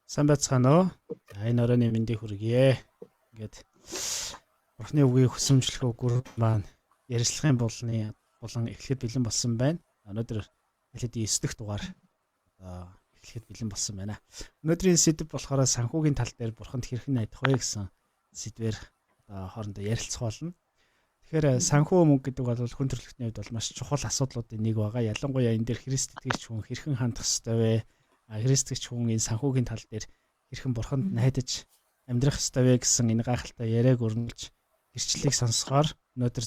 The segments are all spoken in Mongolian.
Сайн байцгаана уу? За энэ оройн мэндийг хүргье. Ингээд Бурхны үгийг хүсэмжлэх үгээр маань ярилцлагын булны булан эхлэхэд бэлэн болсон байна. Өнөөдөр аль хэдийн 9 дахь дугаар одоо эхлэхэд бэлэн болсон байна. Өнөөдрийн сэдэв болохоор санхүүгийн тал дээр Бурханд хэрхэн найдах вэ гэсэн сэдвээр одоо хоорондоо ярилцах болно. Тэгэхээр санхүү мөнгө гэдэг бол хүн төрөлхтний хувьд бол маш чухал асуудлуудын нэг байгаа. Ялангуяа энэ дээр Христ итгэгч хүн хэрхэн хандах ёстой вэ? Христ итгэгч хүн энэ санхүүгийн тал дээр хэрхэн Бурханд найдаж амьдрах ёстой вэ гэсэн энэ гайхалтай яриаг өрнөлж гэрчлэлийг сонсохоор өнөөдөр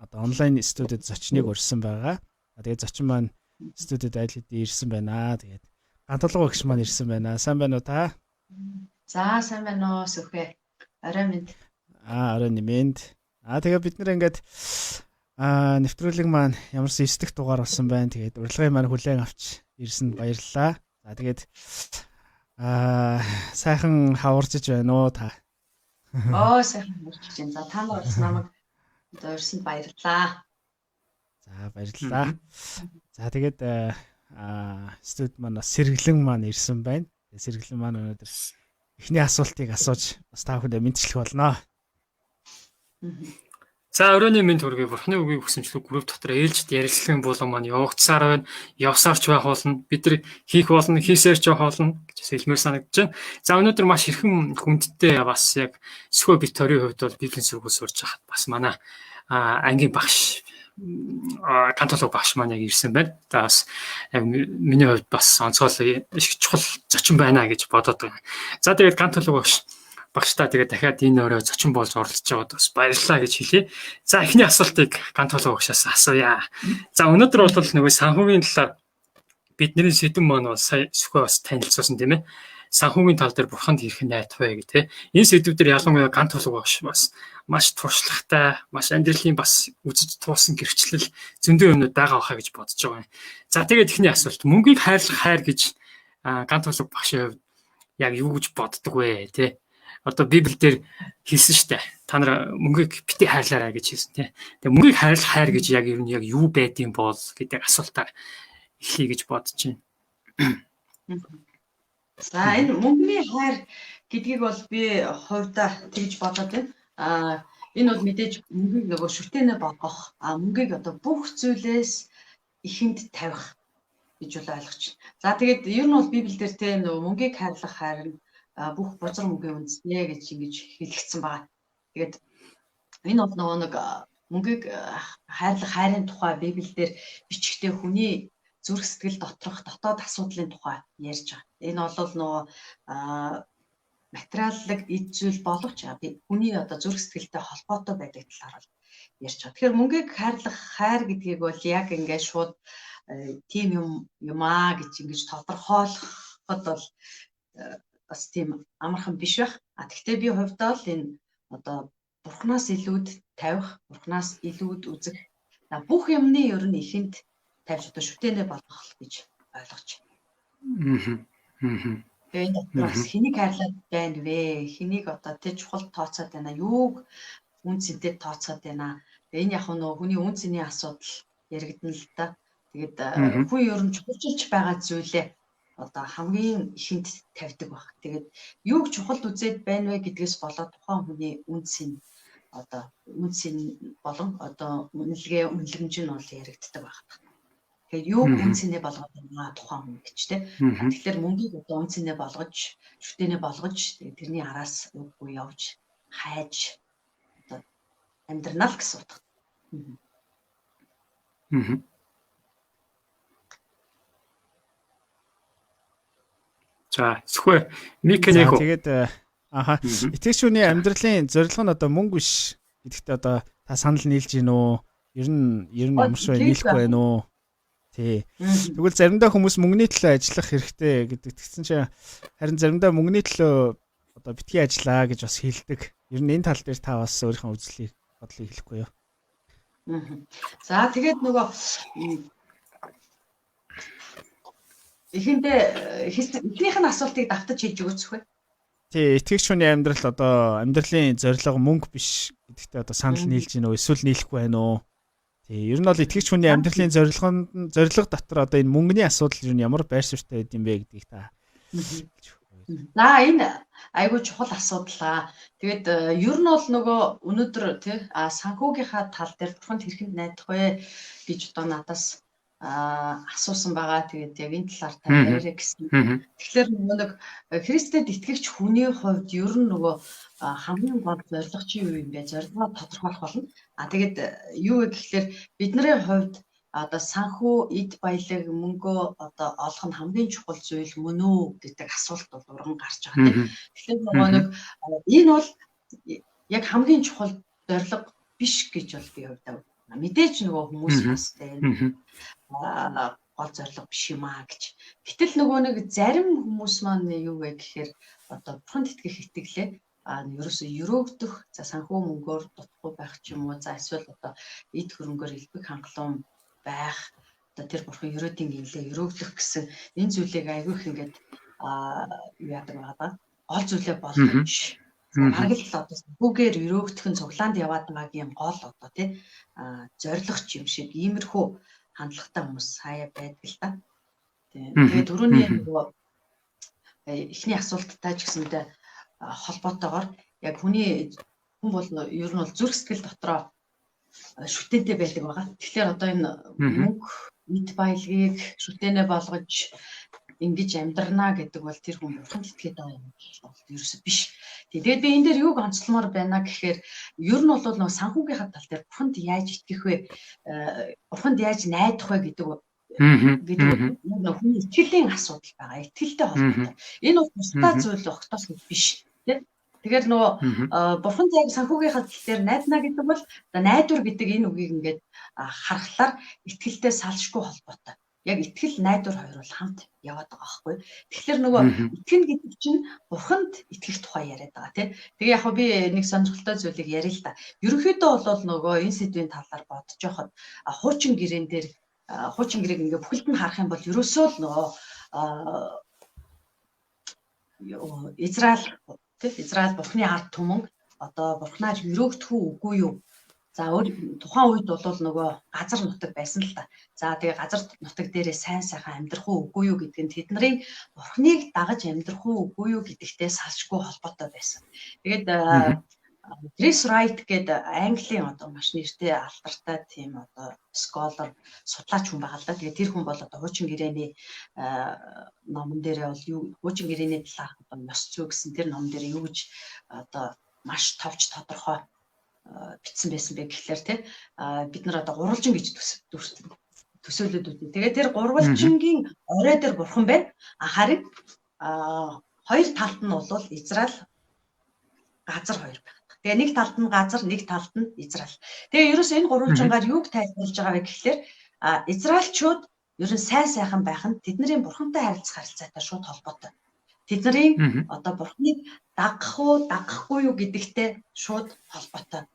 одоо онлайн студид зочныг урьсан байгаа. Тэгээд зочин маань студид аль хэдийн ирсэн байна. Тэгээд Гантулга багш маань ирсэн байна. Сайн байна уу та? За сайн байна уу Сүхэ. Орой мэнд. Оройн мэнд. Тэгээ бид нэр ингээд нэвтрүүлэг маань ямарсан 9 дахь дугаар болсон байна. Тэгээд урилгын маань хүлээн авч ирсэнд баярлалаа. За тэгээд сайхан хаваржиж байна уу та? Оо сайхан хаваржиж байна. За та нар бас намайг одоо урьсанд баярлалаа. За баярлалаа. За тэгээд студ маань бас сэргэлэн маань ирсэн байна. Сэргэлэн маань өнөөдөр эхний асуултыг асууж бас та бүхэндээ мэдчлэх болно. За оройн мэнд хүргэе. Бурхны үгийг хүсэмжлэг групп дотор ээлжид ярилцлагын булан маань явагдсаар байна. Явсаар ч байх болно. Бид нар хийх болно, хийсээр ч байх болно гэж хэлмээр санагдаж байна. За өнөөдөр маш хэрхэн хүндтэй бас яг Сүхэ Викторийн хувьд бол Библийн сургууль сурж байхад бас манай ангийн багш кантолог багш маань яг ирсэн байна. За бас яг миний хувьд бас онцгой их чухал зочин байна гэж бодоод байна. За тэгээд кантолог багштай тэгээд дахиад энэ өрөө зочин болж оролцож байгаад бас баярлалаа гэж хэлье. За эхний асуултыг гантолог багшаас асууя. За өнөөдөр бол нөгөө санхүүгийн талаар бидний сэдэв маань бол сая Сүхэ бас танилцуулсан тийм ээ. Санхүүгийн тал дээр бурханд хэрхэн найдах вэ гэх тийм. Энэ сэдв дээр ялангуяа гантолог багш бас маш туршлагатай, маш амьдралын бас үзэж туусан гэрчлэл зөндөө юмнууд байгаа байхаа гэж бодож байгаа юм. За тэгээд эхний асуулт мөнгийг хайрлах хайр гэж гантолог багшийн хувьд яг юу гэж боддог вэ тий? Одоо Библиэлд хэлсэн штэ. Та нар мөнгийг бити хайрлаарай гэж хэлсэн тий. Тэгээ мөнгийг хайрлах хайр гэж яг ер нь яг юу байдсан бол гэдэг асуултаар эхлэе гэж бодож байна. За энэ мөнгөний хайр гэдгийг бол би хувьдаа тэгж бодоод байна. Энэ бол мэдээж мөнгийг нөгөө шүтэнэ болгох, мөнгийг одоо бүх зүйлээс ихэнд тавих гэж бол ойлгож байна. За тэгээд ер нь бол Библиэлд те нөгөө мөнгийг хайрлах хайр нь бүх бузар мөнгөний үндэснэ гэж ингэж хэлэгдсэн байгаа. Тэгээд энэ бол нөгөө нэг мөнгийг хайрлах хайрын тухай Библиэлд бичгтээ хүний зүрх сэтгэл доторх дотоод асуудлын тухай ярьж байгаа. Энэ бол нөгөө материаллык эд зүйл боловч хүний одоо зүрх сэтгэлтэй холбоотой байдаг талаар бол ярьж байгаа. Тэгэхээр мөнгийг хайрлах хайр гэдгийг бол яг ингээд шууд тийм юм юмаа гэж ингэж тодорхойлоход бол бас тийм амархан биш байх. Гэхдээ би хувьдаа л энэ одоо бурхнаас илүүд тавих, бурхнаас илүүд үзэх бүх юмны ер нь ихэнд тавьж одоо шүтэнэ болгох гэж ойлгож байна. Тэгээ энэ дотор бас хэнийг хайрлаад байна вэ? Хэнийг одоо тэ чухал тооцоод байна? Юуг үн цэнтэй тооцоод байна? Тэгээ энэ яг нөгөө хүний үн цэний асуудал яригдана л да. Тэгээд хүн ер нь чухалчилж байгаа зүйлээ одоо хамгийн ихэнд тавьдаг баг. Тэгээд юуг чухал үзээд байна вэ гэдгээс болоод тухайн хүний үн цэн одоо үн цэн болон одоо үнэлгээ үнэлэмж нь бол яригддаг баг. Тэгэхээр юуг үн цэнэ болгоод байна тухайн хүн гэж тэ. Тэгэхээр мөнгийг одоо үн цэнэ болгож, шүтэнэ болгож тэрний араас үгүй явж хайж одоо амьдрнаа л гэсэн утга. За Сүхэ Мика нэг үү? Тэгээд итгэгч хүний амьдралын зорилго нь одоо мөнгө биш гэдэгтээ одоо та санал нийлж гин үү? Ер нь ямар ч бай нийлэхгүй байна уу? Тий. Тэгвэл заримдаа хүмүүс мөнгөний төлөө ажиллах хэрэгтэй гэдэг. Тэгсэн чинь харин заримдаа мөнгөний төлөө одоо битгий ажиллаа гэж бас хэлдэг. Ер нь энэ тал дээр та бас өөрийнхөө үзлийг бодлыг хэлэхгүй юу? За тэгээд нөгөө эхэндээ эхнийх нь асуултыг давтаж хийж өгөөч вэ? Тий, итгэгч хүний амьдрал одоо амьдралын зорилго мөнгө биш гэдэгтээ одоо санал нийлж гин үү? Эсвэл нийлэхгүй байна уу? Тий, ер нь бол итгэгч хүний амьдралын зорилго дотор одоо энэ мөнгөний асуудал ер нь ямар байр суурьтай байд юм бэ гэдгийг та За, энэ айгүй чухал асуудал аа. Тэгээд ер нь бол нөгөө өнөөдөр тий санхүүгийнхаа тал дээр бурханд хэрхэнд найдах вэ гэж одоо надаас асуусан байгаа. Тэгээд яг энэ талаар та яриарай гэсэн. Тэгэхээр нөгөө нэг Христэд итгэгч хүний хувьд ер нь нөгөө хамгийн гол зорилго чи юу юм бэ? Зорилгоо тодорхойлох болно. А тэгээд юу вэ гэхлээр бидний хувьд одоо санхүү, эд баялаг, мөнгөө одоо олох нь хамгийн чухал зүйл мөн үү гэдэг асуулт бол урган гарч байгаа тийм. Тэгэхээр нөгөө нэг энэ бол яг хамгийн чухал зорилго биш гэж бол би хувьдаа мэдээж нөгөө хүмүүс бас тийм гол зорилго биш юм аа гэж. Гэтэл нөгөө нэг зарим хүмүүс маань юу вэ гэхээр одоо бурханд итгэх итгэлээ ерөөсөө өрөөгдөх, за санхүү мөнгөөр дутхгүй байх ч юм уу, за эсвэл одоо эд хөрөнгөөр элбэг хангалуун байх, одоо тэр бурхан ерөөдийн гинлээ өрөөгдөх гэсэн энэ зүйлийг айгүйх ингээд юу яадаг байгаа. Гол зүйлээ болгож бараг л одоо санхүүгээр өрөөгдөх нь цуглаанд яваад байгаагийн гол одоо тий зорилго ч юм шиг иймэрхүү хандлагатай хүмүүс хаяа байдаг л та. Тэгээд түрүүний нөгөө эхний асуулттай ч гэсэндээ холбоотойгоор яг хүний хүн бол ер нь бол зүрх сэтгэл дотроо шүтэнтэй байдаг байгаа. Тэгэхээр одоо энэ мөнгө, эд баялагийг шүтэнэ болгож ингэж амьдрнаа гэдэг бол тэр хүн бурханд итгээд байгаа юм бол ерөөсөө биш. Тэгээд би энэ дээр юуг онцлмоор байна гэхээр ер нь бол нөгөө санхүүгийнхаа тал дээр бурханд яаж итгэх вэ? Бурханд яаж найдах вэ гэдэг гэдэг хүний итгэлийн асуудал байгаа. Итгэлтэй холбоотой. Энэ бол бусдаа зүйл огтоос биш. Тийм. Тэгэхээр нөгөө бурханд яг санхүүгийнхаа тал дээр найдна гэдэг бол найдвар гэдэг энэ үгийг ингээд харахлаар итгэлтэй салшгүй холбоотой. Яг итгэл, найдвар хоёр бол хамт яваад байгаа байхгүй. Тэгэхээр нөгөө итгэнэ гэдэг чинь бурханд итгэх тухай яриад байгаа тий. Тэгээ яг би нэг сонирхолтой зүйлийг ярил л та. Ерөнхийдөө бол нөгөө энэ сэдвийн талаар бодож байхад хуучин гэрээн дээр хуучин гэрээг ингээ бүхэлд нь харах юм бол ерөөсөө л нөгөө Израиль тий, Израиль бурхны ард түмэн одоо бурхнаар өрөөгдөх үү үгүй юу? За өөр тухайн үед бол нөгөө газар нутаг байсан л та. За тэгээ газар нутаг дээрээ сайн сайхан амьдрах уу үгүй юу гэдэг нь тэдний бурхныг дагаж амьдрах уу үгүй юу гэдэгтэй салшгүй холбоотой байсан. Тэгээд Крис Райт гэдэг Английн одоо маш нэртэй алдартай тийм одоо scholar судлаач хүн байгаа л да. Тэгээд тэр хүн бол одоо хуучин гэрээний номон дээрээ бол юу хуучин гэрээний талаарх одоо ёс зүй гэсэн тэр номон дээр юу гэж одоо маш товч тодорхой бичсэн байсан бэ гэхлээр тий бид нар одоо гурвалжин гэж төсөөлөд үгүй. Тэгээд тэр гурвалжингийн орой дээр бурхан байна. Харин хоёр талд нь бол Израиль газар хоёр байна. Тэгээ нэг талд нь газар, нэг талд нь Израиль. Тэгээ ерөөсөө энэ гурвалжингаар юуг тайлбарлаж байгаа вэ гэхлээр Израильчууд ер нь сайн сайхан байх нь тэдний бурхантай харилцах харилцаатай шууд холбоотой. Тэдний одоо бурхныг дагах уу, дагахгүй юу гэдэгтэй шууд холбоотой.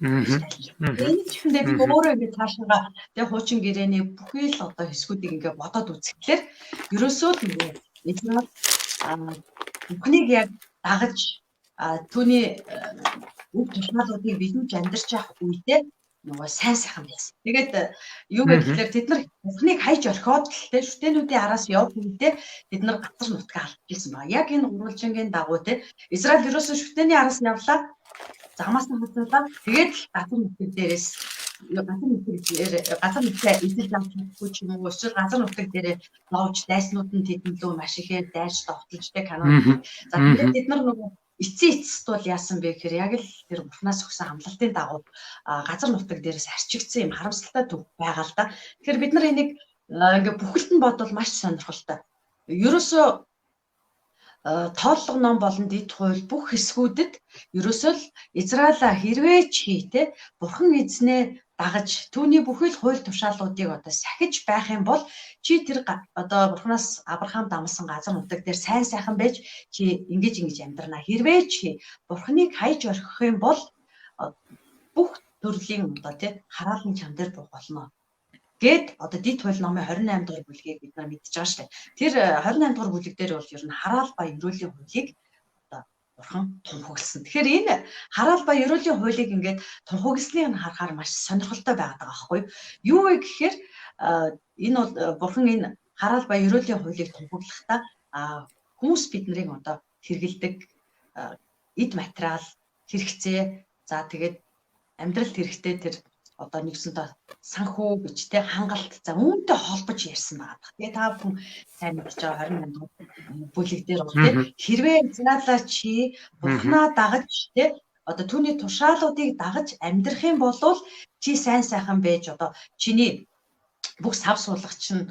Энэ ч гэсэндээ би өөрөө ингэ цаашаа тэгээ хуучин гэрээний бүхий л одоо хэсгүүдийг ингээ бодоод үзэхлээр ерөөсөө л нөгөө Израиль бурхныг яг дагаж түүний үг тушаалуудыг биелүүлж амьдарч явах үедээ нөгөө сайн сайхан байсан. Тэгээд юу гэхээр тэд нар бурхныг хайж орхиод л те шүтэнүүдийн араас явах үедээ тэд нар газар нутгаа алдчихсан байна. Яг энэ гурвалжингийн дагуу те Израиль ерөөсөө шүтэний араас явлаа. Замаас нь хазуулаа. Тэгээд л газар нутаг дээрээс газар нутаг дээр газар нутгаа эзэлж авч чадахгүй ч юм уу эсвэл газар нутаг дээрээ ловж дайснууд нь тэдэн лөө маш ихээр дайрч довтолж те Канада. За тэгээд тэд нар нөгөө эцсийн эцэст бол яасан бэ гэхээр яг л тэр бурхнаас өгсөн амлалтын дагуу газар нутаг дээрээс арчигдсан юм харамсалтай төв байгаа л да. Тэгэхээр бид нар энийг ингээ бүхэлд нь бодвол маш сонирхолтой. Ерөөсөө тооллого ном болон дэд хууль бүх хэсгүүдэд ерөөсөө л Израиля хэрвээ чи те бурхан эзнээ дагаж түүний бүхий л хууль тушаалуудыг одоо сахиж байх юм бол чи тэр одоо бурханаас Авраамд амласан газар нутаг дээр сайн сайхан байж чи ингэж ингэж амьдрнаа. Хэрвээ чи бурханыг хайж орхих юм бол бүх төрлийн одоо тий хараал нь чам дээр буух болно. Гэт одоо Дэд хууль номын 28 дугаар бүлгийг бид нар мэдж байгаа шүү дээ. Тэр 28 дугаар бүлэг дээр бол ер нь хараал ба ерөөлийн хуулийг одоо бурхан тунхагласан. Тэгэхээр энэ хараал ба ерөөлийн хуулийг ингээд тунхагласныг нь харахаар маш сонирхолтой байгаад байгаа байхгүй юу? Юу вэ гэхээр энэ бол бурхан энэ хараал ба ерөөлийн хуулийг тунхаглахдаа Хүмүүс бид нарыг одоо хэрэгэлдэг эд материал хэрэгцээ, за тэгээд амьдралд хэрэгтэй тэр одоо нэгсэндээ санхүү гэж те хангалт, за үүнтэй холбож ярьсан байгаа. Тэгээ та бүхэн сайн мэдж байгаа 28 дугаар бүлэг дээр бол те хэрвээ Израилаа чи Бурхнаа дагаж те одоо түүний тушаалуудыг дагаж амьдрах юм бол чи сайн сайхан байж одоо чиний бүх сав суулгач чинь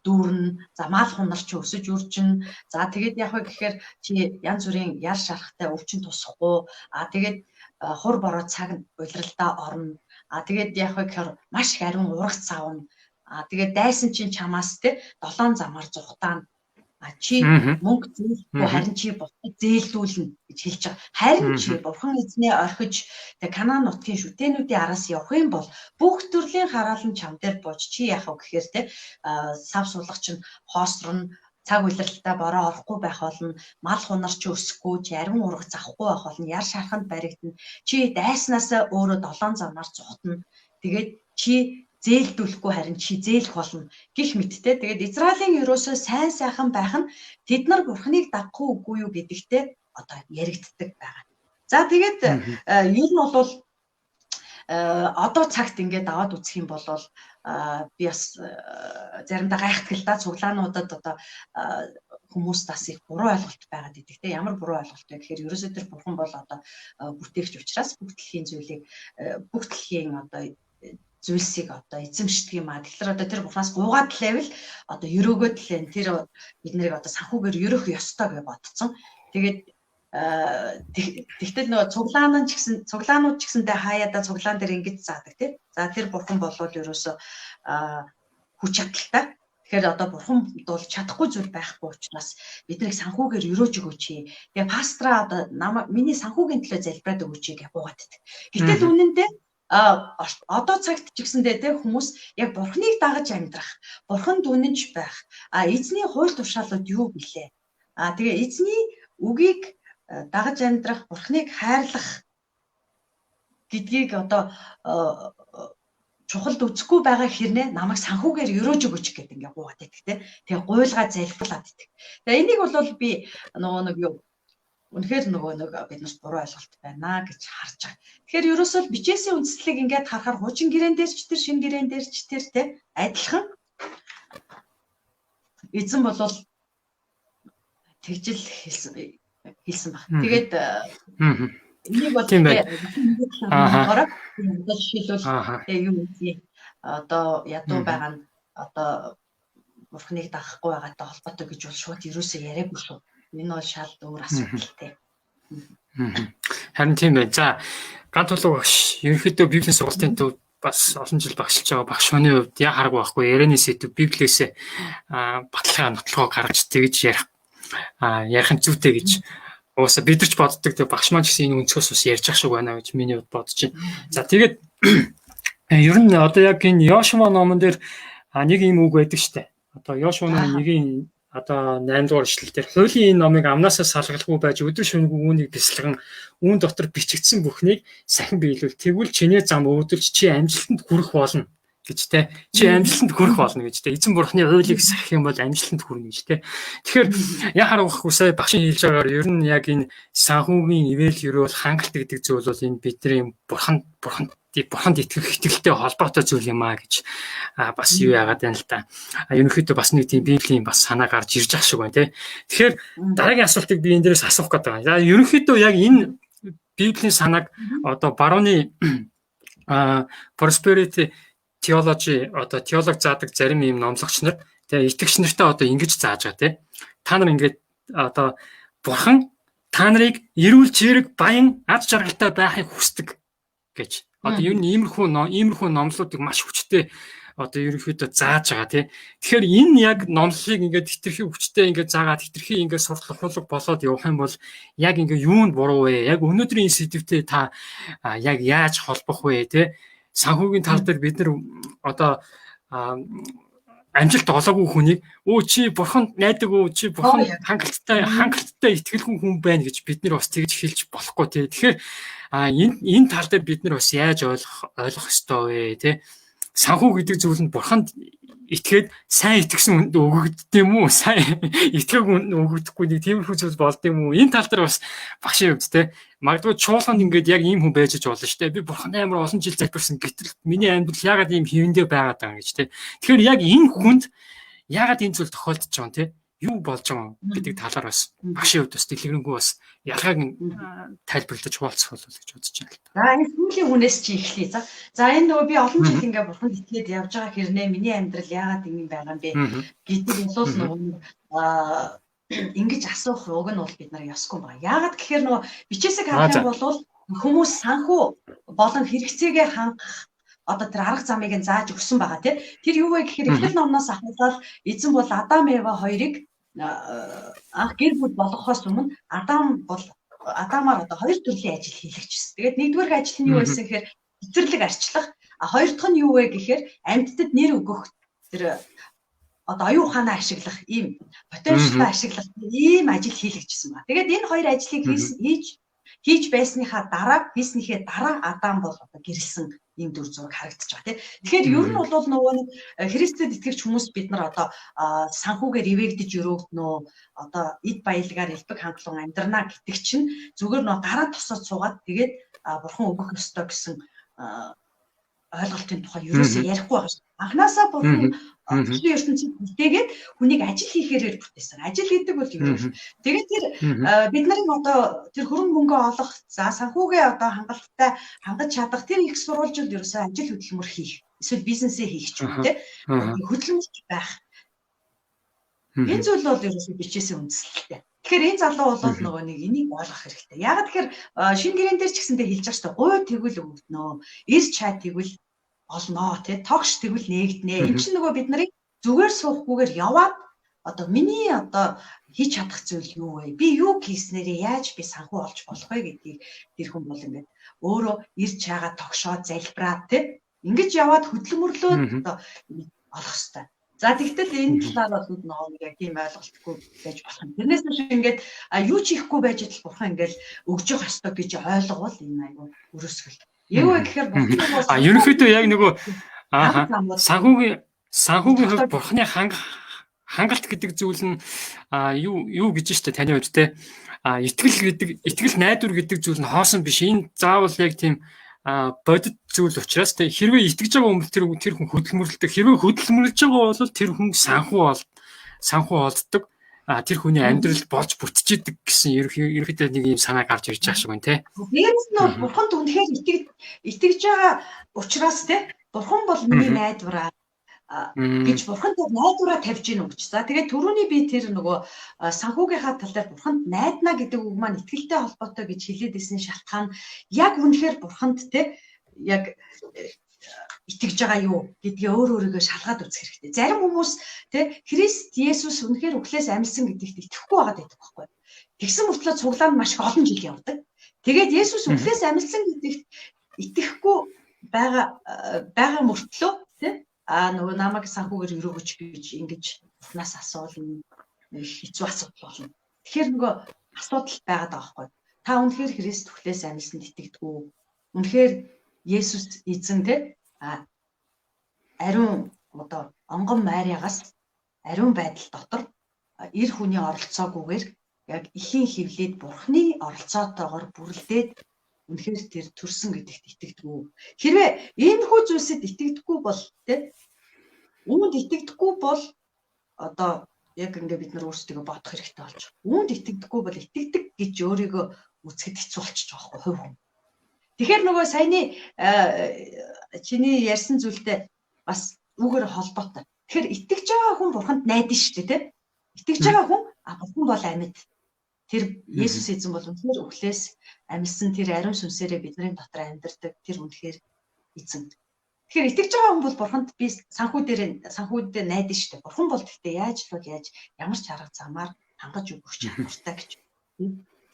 дүүрнэ, за мал хунар чи өсөж үржин, за тэгээд яг вэ гэхээр чи янз бүрийн яр шарахтай өвчин тусахгүй, тэгээд хур бороо цаг улиралдаа орно, тэгээд яг вэ гэхээр маш их ариун ургац авна, тэгээд дайсан чинь чамаас те 7 замаар зугатаана, чи мөнгө зээлгүй харин чи бусдад зээлдүүлнэ гэж хэлж байгаа. Харин чи бурхан эзнээ орхиж тэг Канаан нутгийн шүтээнүүдийн араас явах юм бол бүх төрлийн хараал нь чам дээр бууж чи яах вэ гэхээр те сав суулгач чинь хоосрон, цаг улиралтай бороо орохгүй байх болно, мал хунар чи өсөхгүй, чи ариун ургац авахгүй байх болно, яр шарханд баригдана, чи дайснаасаа өөрөө 7 замаар зугтана, тэгээд чи зээлдүүлэхгүй харин чи зээлэх болно гих мэттэй. Тэгээд Израилийн ерөөсөө сайн сайхан байх нь тэд нар бурхныг дагахгүй үгүй юу гэдэгтээ одоо яригддаг байгаа. За тэгээд ер нь бол одоо цагт ингээд аваад үзэх юм бол би бас заримдаа гайхдаг л да, цуглаануудад одоо хүмүүс бас их буруу ойлголт байгаад идэг те. Ямар буруу ойлголт вэ гэхээр ерөөсөө тэр бурхан бол одоо бүтээгч учраас бүх дэлхийн зүйлийг, бүх дэлхийн одоо зүйлсийг одоо эзэмшдэг юм а. Тэгэхээр одоо тэр бурхнаас гуугаад л байвал одоо өрөөгөөд л энэ тэр бид нарыг одоо санхүүгээр өрөөх ёстой гэж бодцсон. Тэгээд тэгтэл нөгөө цуглаан ч гэсэн, цуглаанууд ч гэсэндээ хаяада цуглаан дээр ингэж заадаг тий. За тэр бурхан болвол ерөөсөө хүч чадалтай. Тэгэхээр одоо бурхан бол чадахгүй зүйл байхгүй учраас биднийг санхүүгээр өрөөж өгөөч. Тэгээ пастраа одоо миний санхүүгийн төлөө залбираад өгөөч гэж гуугаад байдаг. Гэтэл үнэндээ одоо цагт ч гэсэндээ те хүмүүс яг бурхныг дагаж амьдрах, бурханд үнэнч байх, эзний хууль тушаалууд юу билээ? Тэгээ эзний үгийг дагаж амьдрах, бурхныг хайрлах гэдгийг одоо чухалд үзэхгүй байгаа хэрнээ намайг санхүүгээр өрөөж өгөөч гэдэг ингээ гуугаад байдаг те. Тэгээ гуйлгаа залбирлаад байдаг. Тэгээ энийг бол би нөгөө нэг юу үнэхээр нөгөө нэг биднес буруу ойлголт байна гэж харж байгаа. Тэгэхээр ерөөсөө л бичээсийн үндслийг ингээд харахаар хуучин гэрээн дээр ч тэр шинэ гэрээн дээр ч тэр те адилхан эзэн болвол тэгжил хэлсэн баг. Тэгээд энийг бол аа жишээлбэл юу үзье одоо ядуу байгаа нь одоо бурхныг дагахгүй байгаатай холбоотой гэж бол шууд ерөөсөө яриаггүй шүү. Энэ бол шал өөр асуудалтай. Харин тийм байна. За ганц тулуу багш ерөнхийдөө Библийн сургалтын төв бас олон жил багшилж байгаа багш хүний хувьд яа хараг байхгүй ярианы сэдв Библиэс баталгаа нотлогоо гаргаж тэгж ярих ярих нь зүйтэй гэж уусаа бид нар ч боддог. Тэг багш маань ч гэсэн энэ өнцгөөс бас ярьж ах шиг байна гэж миний хувьд бодож байна. За тэгээд ер нь одоо яг энэ Йошуа номон дээр нэг юм үг байдаг штэ. Одоо Йошуа номын 1-ийн одоо 8 дугаар эшлэл дээр хуулийн энэ номыг амнаасаа салгалгүй байж өдөр шөнөгүй үүнийг бясалган үүн дотор бичигдсэн бүхнийг сахин биелүүл. Тэгвэл чиний зам өөдөлж чи амжилтанд хүрэх болно гэж те. Чи амжилтанд хүрэх болно гэж те. Эзэн бурхны хуулийг сахих юм бол амжилтанд хүрнэ гэж те. Тэгэхээр яа харахгүй сая багшийн хэлж байгаагаар ер нь яг энэ санхүүгийн ивэл ерөөл хангалт гэдэг зүйл бол энэ бидний бурханд итгэх итгэлтэй холбоотой зүйл юм а гэж бас юу яагаад байна л та. Ерөнхийдөө бас нэг тийм библийн бас санаа гарч ирж ах шиг байна те. Тэгэхээр дараагийн асуултыг би энэ дээрээс асуух гэдэг байна. За ерөнхийдөө яг энэ библийн санааг одоо барууны prosperity theology одоо теолог заадаг зарим ийм номлогч нар тэгээ итгэгч нартай одоо ингэж зааж байгаа те. Та нар ингээд одоо бурхан та нарыг эрүүл чирэг баян ад жаргалтай байхыг хүсдэг гэж. Одоо ер нь иймэрхүү номлуудыг маш хүчтэй одоо ерөнхийдөө зааж байгаа тий. Тэгэхээр энэ яг номлолыг ингээд хитрхи хүчтэй ингээд заагаад хитрхи ингээд суртал ухуулга болоод явах юм бол яг ингээд юунд буруу вэ? Яг өнөөдрийн энэ сэдвтэй та яг яаж холбох вэ тий? Санхүүгийн тал дээр бид нар одоо амжилт олоогүй хүнийг өө чи бурханд найдаг үү, чи бурхан хангалттай итгэлгүй хүн байна гэж бид нар бас тэгж хэлж болохгүй тий. Тэгэхээр энэ тал дээр бид нар бас яаж ойлгох ёстой вэ тий? Санхүү гэдэг зүйл нь бурханд итгээд сайн итгэсэн хүнд өгөгддөг юм уу? Сайн итгээгүй хүнд өгөгдөхгүй нэг тиймэрхүү зүйл болд юм уу? Энэ тал дээр бас багшийн хувьд те магадгүй чуулганд ингээд яг ийм хүн байж болно шүү дээ. Би бурхан амар олон жил залбирсан, гэтэл миний амьдрал яагаад ийм хэвэндээ байгаад байгаа юм гэж те. Тэгэхээр яг энэ хүнд яагаад энэ зүйл тохиолдож байгаа юм те? Юу болж байгаа гэдэг талаар бас багшийн хувьд бас дэлгэрэнгүй бас ялгааг тайлбарлаж хуваалцах болов гэж бодож байна л та. За, энэ сүүлийн хүнээс чи эхлэе. За. За, энэ нөгөө би олон жил ингээ бурханд итгээд явж байгаа хэрнээ миний амьдрал яагаад ингэ байгаа юм бэ гэдэг бол нөгөө ингэж асуух уг нь бол бид нар ёсгүй байна. Яагаад гэхээр нөгөө бичээсээ харах юм бол хүмүүс санхүү болон хэрэгцээгээ хангах одоо тэр арга замыг нь зааж өгсөн байгаа тий. Тэр юу вэ гэхээр Эхлэл номноос ахуулаад эзэн бол Адам Ева хоёрыг анх гэр бүл болгохоос өмнө Адам бол Адамаар одоо хоёр төрлийн ажил хийлгэжсэн. Тэгээд нэгдүгээр ажил нь юу байсан гэхээр цэцэрлэг арчлах, а хоёр дахь нь юу вэ гэхээр амьтдад нэр өгөх, тэр одоо оюун ухаанаа ашиглах, ийм потенциалаа ашиглах ийм ажил хийлгэжсэн ба. Тэгээд энэ хоёр ажлыг хийсэн хийж хийж байсныхаа дараа, хийснийхээ дараа Адам бол одоо гэрэлсэн ийм дүр зураг харагдаж байгаа тийм. Тэгэхээр ер нь бол нөгөө нэг Христэд итгэгч хүмүүс бид нар одоо санхүүгээр ивэгдэж өрөөгднөө, одоо эд баялагаар элбэг хангалуун амьдрнаа гэдэг чинь зүгээр нөгөө гараа тосоод суугаад тэгээд бурхан өгөх ёстой гэсэн ойлголтын тухай ерөөсөө ярихгүй байгаа шүү. Анхнаасаа бурхан орчин ертөнцийг бүтээгээд хүнийг ажил хийхээрээ бүтээсэн. Ажил гэдэг бол юу вэ? Тэгээд тэр бид нарын одоо тэр хөрөнгө мөнгө олох, за санхүүгээ одоо хангалттай хангаж чадах тэр их сурвалжууд ерөөсөө ажил хөдөлмөр хийх, эсвэл бизнесээ хийх ч юм уу те. Хөдөлмөрч байх. Энэ зүйл бол ерөөсөө бичээсээ үндэслэлтэй. Тэгэхээр энэ залуу бол нөгөө нэг энийг ойлгох хэрэгтэй. Яг тэгэхээр шинэ гэрэн дээр ч гэсэндээ хэлж байгаа шүү дээ. Гуй тэгвэл өгдөнөө, эр чай тэгвэл олноо тий, тогш тэгвэл нээгднэ. Энэ чинь нөгөө бид нарыг зүгээр суухгүйгээр яваад одоо миний одоо хийж чадах зүйл юу вэ? Би юу хийснээрээ яаж би санхүү олж болох вэ гэдгийг тэр хүн бол ингээд өөрөө ирж чагаа тогшоо залбираад тий ингэж яваад хөдөлмөрлөөд одоо олох хэрэгтэй. За, тэгтэл энэ талаар бол нөгөө яг тийм ойлголтгүй байж болох юм. Тэрнээс биш ингээд юу ч хийхгүй байж идэл бурхан ингээд өгж явах ёстой гэж ойлговол энэ айгүй өрөөсгөл. Юу вэ гэхээр бурхан а ерөнхийдөө яг нөгөө санхүүгийн хувьд бурханы хангалт гэдэг зүйл нь юу юу гэж штэ таны хувьд те, итгэл гэдэг, итгэл найдвар гэдэг зүйл нь хоосон биш. Энэ заавал яг тийм бодит зүйл учраас те, хэрвээ итгэж байгаа хүн тэр хүн хөдөлмөрлөдөг. Хэрвээ хөдөлмөрлөж байгаа бол тэр хүн санхүү олддог. Тэр хүний амьдрал болж бүтчихэдэг гэсэн ерөнхийдөө нэг юм санаа гарч ирж байгаа шиг байна те. Дээрээс нь бол бурханд үнэхээр итгэж байгаа учраас те, бурхан бол миний найдвараа гэж бурханд найдвараа тавьж гин үг гэж. За, тэгээд түрүүний би тэр нөгөө санхүүгийнхаа тал дээр бурханд найдна гэдэг үг маань итгэлтэй холбоотой гэж хэлээд ирсэн шалтгаан яг үнэхээр бурханд те яг итгэж байгаа юу гэдгээ өөр өөрийгөө шалгаад үзэх хэрэгтэй. Зарим хүмүүс те Христ Есүс үнэхээр үхлээс амилсан гэдэгт итгэхгүй байгаад байдаг байхгүй. Тэгсэн мөртлөө цуглаанд маш их олон жил явдаг. Тэгээд Есүс үхлээс амилсан гэдэгт итгэхгүй байгаа мөртлөө те нөгөө намайг санхүүгээр өрөөгөч гэж ингэж бурхнаас асуувал хэцүү асуудал болно. Тэгэхээр нөгөө асуудал байгаад байгаа байхгүй. Та үнэхээр Христ үхлээс амилсанд итгэдэг үү? Үнэхээр Есүс эзэн те ариун одоо онгон Мариагаас ариун байдал дотор эр хүний оролцоогүйгээр яг ихийн хөвлөд бурхны оролцоотойгоор бүрлдээд үнэхээр тэр төрсөн гэдэгт итгэдэг үү? Хэрвээ иймэрхүү зүйлсэд итгэдэггүй бол те үүнд итгэдэггүй бол одоо яг ингээ бид нар өөрсдийгөө бодох хэрэгтэй болж байна. Үүнд итгэдэггүй бол итгэдэг гэж өөрийгөө үзэхэд хэцүү болчих жоох байхгүй хувь хүн. Тэгэхээр нөгөө саяны чиний ярьсан зүйлтэй бас үүгээр холбоотой. Тэгэхээр итгэж байгаа хүн бурханд найдана шүү дээ, тэ? Итгэж байгаа хүн бурхан бол амьд. Тэр Есүс эзэн бол үнэхээр үхлээс амилсан, тэр ариун сүнсээрээ бидний дотор амьдардаг тэр үнэхээр эзэн. Тэгэхээр итгэж байгаа хүн бол бурханд би санхүү дээр санхүү дээр найдана шүү дээ. Бурхан бол гэхдээ яаж л бол яаж ямар ч арга замаар хангаж өгөх чадвартай гэж.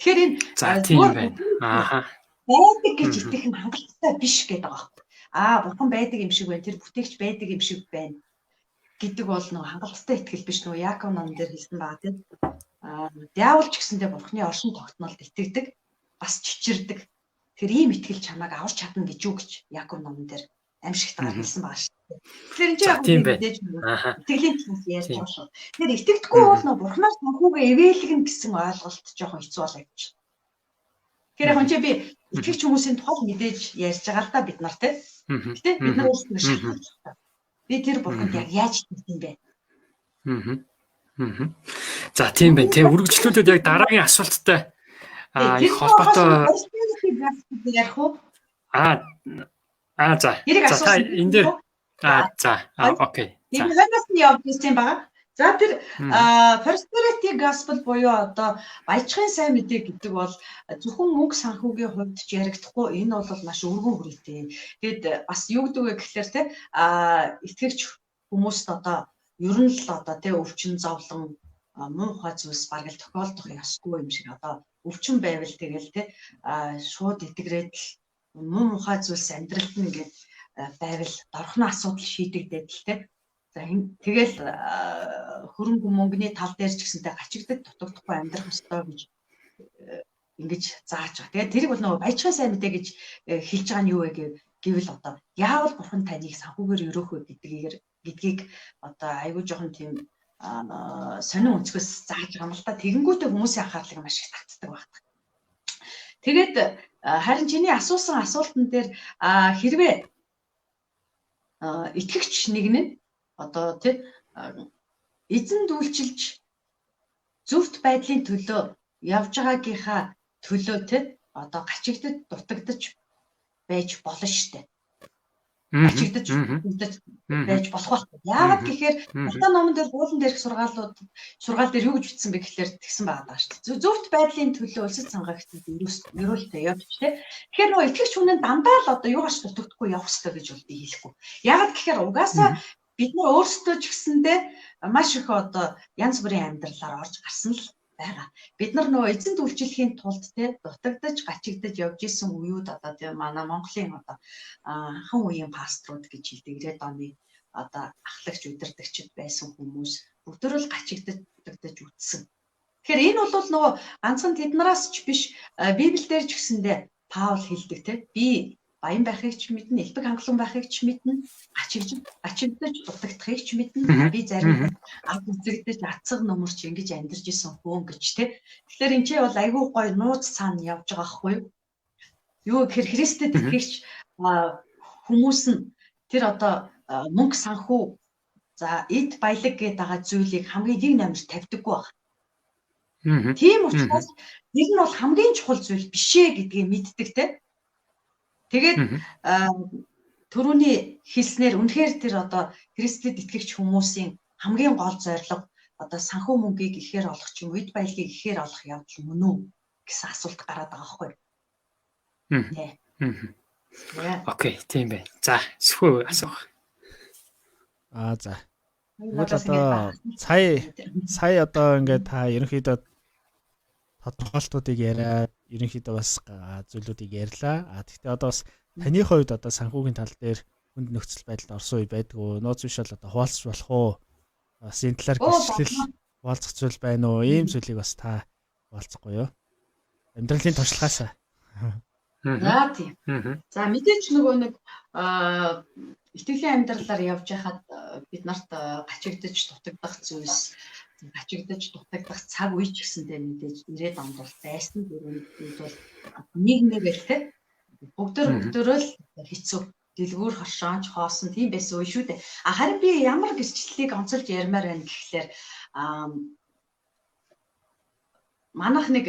Тэгэхээр энэ за тийм байна. Ааха. Байдаг гэж итгэх нь хангалттай биш гэдэг байгаа байхгүй. Бурхан байдаг юм шиг байна. Тэр бүтээгч байдаг юм шиг байна гэдэг бол нөгөө хангалттай итгэл биш, нөгөө Яаков номон дээр хэлсэн байгаа тийм. Диавол ч гэсэндээ бурхны оршин тогтнолд итгэдэг, бас чичирдэг. Тэр ийм итгэл чамайг аварч чадна гэж юу гэж Яаков номон дээр Аимшигтайгаар хэлсэн байгаа шүү дээ. Тэгэхээр энэ чинь яг мэдээж итгэлийн талаас ярьж байгаа шүү. Тэгэхээр итгэдэггүй бол нөө бурхнаас санхүүгээ эвээлгэн гэсэн ойлголт жоохон хэцүү болоо гэж. Тэгэхээр яг энэ би итгэгч хүмүүсийн тухай мэдээж ярьж байгаа л да бид нар те. Гэтэ бид нар өөрсдөө шалгах хэрэгтэй. Би тэр бурханд яг яаж итгэх юм бэ? За тийм байна те. Үргэлжлүүлээд яг дараагийн асуулттай их холбоотой ярих уу? Аа аа за. За та энэ дээр за окей. За. Энэ хойноос нь явж ирсэн байгаа. За тэр prosperity gospel буюу одоо баяжхын сайн мэдээ гэдэг бол зөвхөн мөнгө санхүүгийн хувьд ч яригдахгүй, энэ бол маш өргөн хүрээтэй. Тэгэд бас юу гэдэг вэ гэхлээр те итгэгч хүмүүст одоо ер нь л одоо те өвчин зовлон муухай зүйлс бараг л тохиолдох ёсгүй юм шиг, одоо өвчин байвал тэгэл те шууд итгэрээд л муу мухай зүйлс амьдралд нь ингээд байвал дорхны асуудал шийдэгдээд л те. За тэгэл хөрөнгө мөнгөний тал дээр ч гэсэнтэй гачигдад дутагдахгүй амьдрах ёстой гэж ингэж зааж байгаа. Тэгээд тэрийг бол нөгөө баяжхын сайн мэдээ гэж хэлж байгаа нь юу вэ гэвэл одоо яавал бурхан таныг санхүүгээр өрөөх вэ гэдгийг одоо айгүй жоохон тийм сонин өнцгөөс зааж байгаа юм л та. Тэгэнгүүтээ хүмүүсийн анхаарлыг маш их татдаг байх. Тэгээд харин чиний асуусан асуултан дээр хэрвээ итгэгч нэг нь одоо тий эзэн дүүлчилж зөвхт байдлын төлөө явж байгаагийнхаа төлөө тий одоо гачигдад дутагдаж байж болно штэ. Гачигдаж дутагдаж байж болох байх. Яагаад гэхээр Матай номон дээр буулан дээрх сургаалууд сургаал дээр юу гэж бичсэн бэ гэхлээр тэгсэн байгаа даа шүү дээ. Зөвхт байдлын төлөө улсад сангагтад ерөөлтэй явж тий. Тэгэхээр нөгөө итгэгч хүн нь дандаа л одоо юугаач дутагдахгүй явах хэрэгтэй гэж бол би хэлэхгүй. Яагаад гэхээр угаасаа бид нар өөрсдөө ч гэсэндээ маш их одоо янз бүрийн амьдралаар орж гарсан л байгаа. Бид нар нөгөө эзэн үйлчлэхийн тулд те дутагдаж гачигдаж явж исэн үеүд одоо тийм манай Монголын одоо анхан үеийн пасторууд гэж хэлдэг 90-ад оны одоо ахлагч удирдагчид байсан хүмүүс бүгдөө л гачигдаж дутагдаж үтсэн. Тэгэхээр энэ бол нөгөө ганцхан тэднээс ч биш, Библиэлд ч гэсэндээ Паул хэлдэг те би баян байхыг ч мэднэ, элбэг хангалуун байхыг ч мэднэ, гачигдаж дутагдахыг ч мэднэ. Би зарим ад үзэгдэж ацаг нөмөрч ингэж амьдарч исэн хүн гэж те. Тэгэхээр энэ ч бол айгүй гоё нууц цаана явж байгаа байхгүй юу? Юу гэхээр Христэд итгэгч хүмүүс нь тэр одоо мөнгө санхүү за эд баялаг гэдэг байгаа зүйлийг хамгийн нэг номер тавьдаггүй байна. Тийм учраас тэр нь бол хамгийн чухал зүйл биш ээ гэдгийг мэддэг те. Тэгээд түрүүний хэлснээр үнэхээр тэр одоо Христэд итгэгч хүмүүсийн хамгийн гол зорилго одоо санхүү мөнгийг ихээр олох ч юм уу, эд баялагийг ихээр олох явдал мөн үү гэсэн асуулт гараад байгаа байхгүй юу? Окей, тийм байна. За, сөхөө асуух. Аа за. Тэгвэл одоо сая одоо ингээд та ерөнхийдөө тодорхойлтуудыг яриад ерөнхийдөө бас зүйлүүдийг ярьлаа. А тэгвэл одоо бас таны хувьд одоо санхүүгийн тал дээр хүнд нөхцөл байдалд орсон үе байдгүй. Нууц биш бол одоо хуваалцах болох уу? Бас энэ талаар гэрчлэл хуваалцах зүйл байна уу? Ийм зүйлийг бас та хуваалцахгүй юу? Амьдралын туршлагаасаа. За тийм. За мэдээч нөгөө нэг итгэлийн амьдралаар явж байхад бид нарт гачигдаж дутагдах зүйлс, гачигдаж дутагдах цаг үе ч гэсэндээ мэдээж 90-ад онд бол байсан. Тэр үед бол нэг нэг л те бүгдөө л хэцүү дэлгүүр хоршоонч хоосон тийм байсан үе шүү дээ. А харин би ямар гэрчлэлийг онцолж ярмаар байна гэхлээр манайх нэг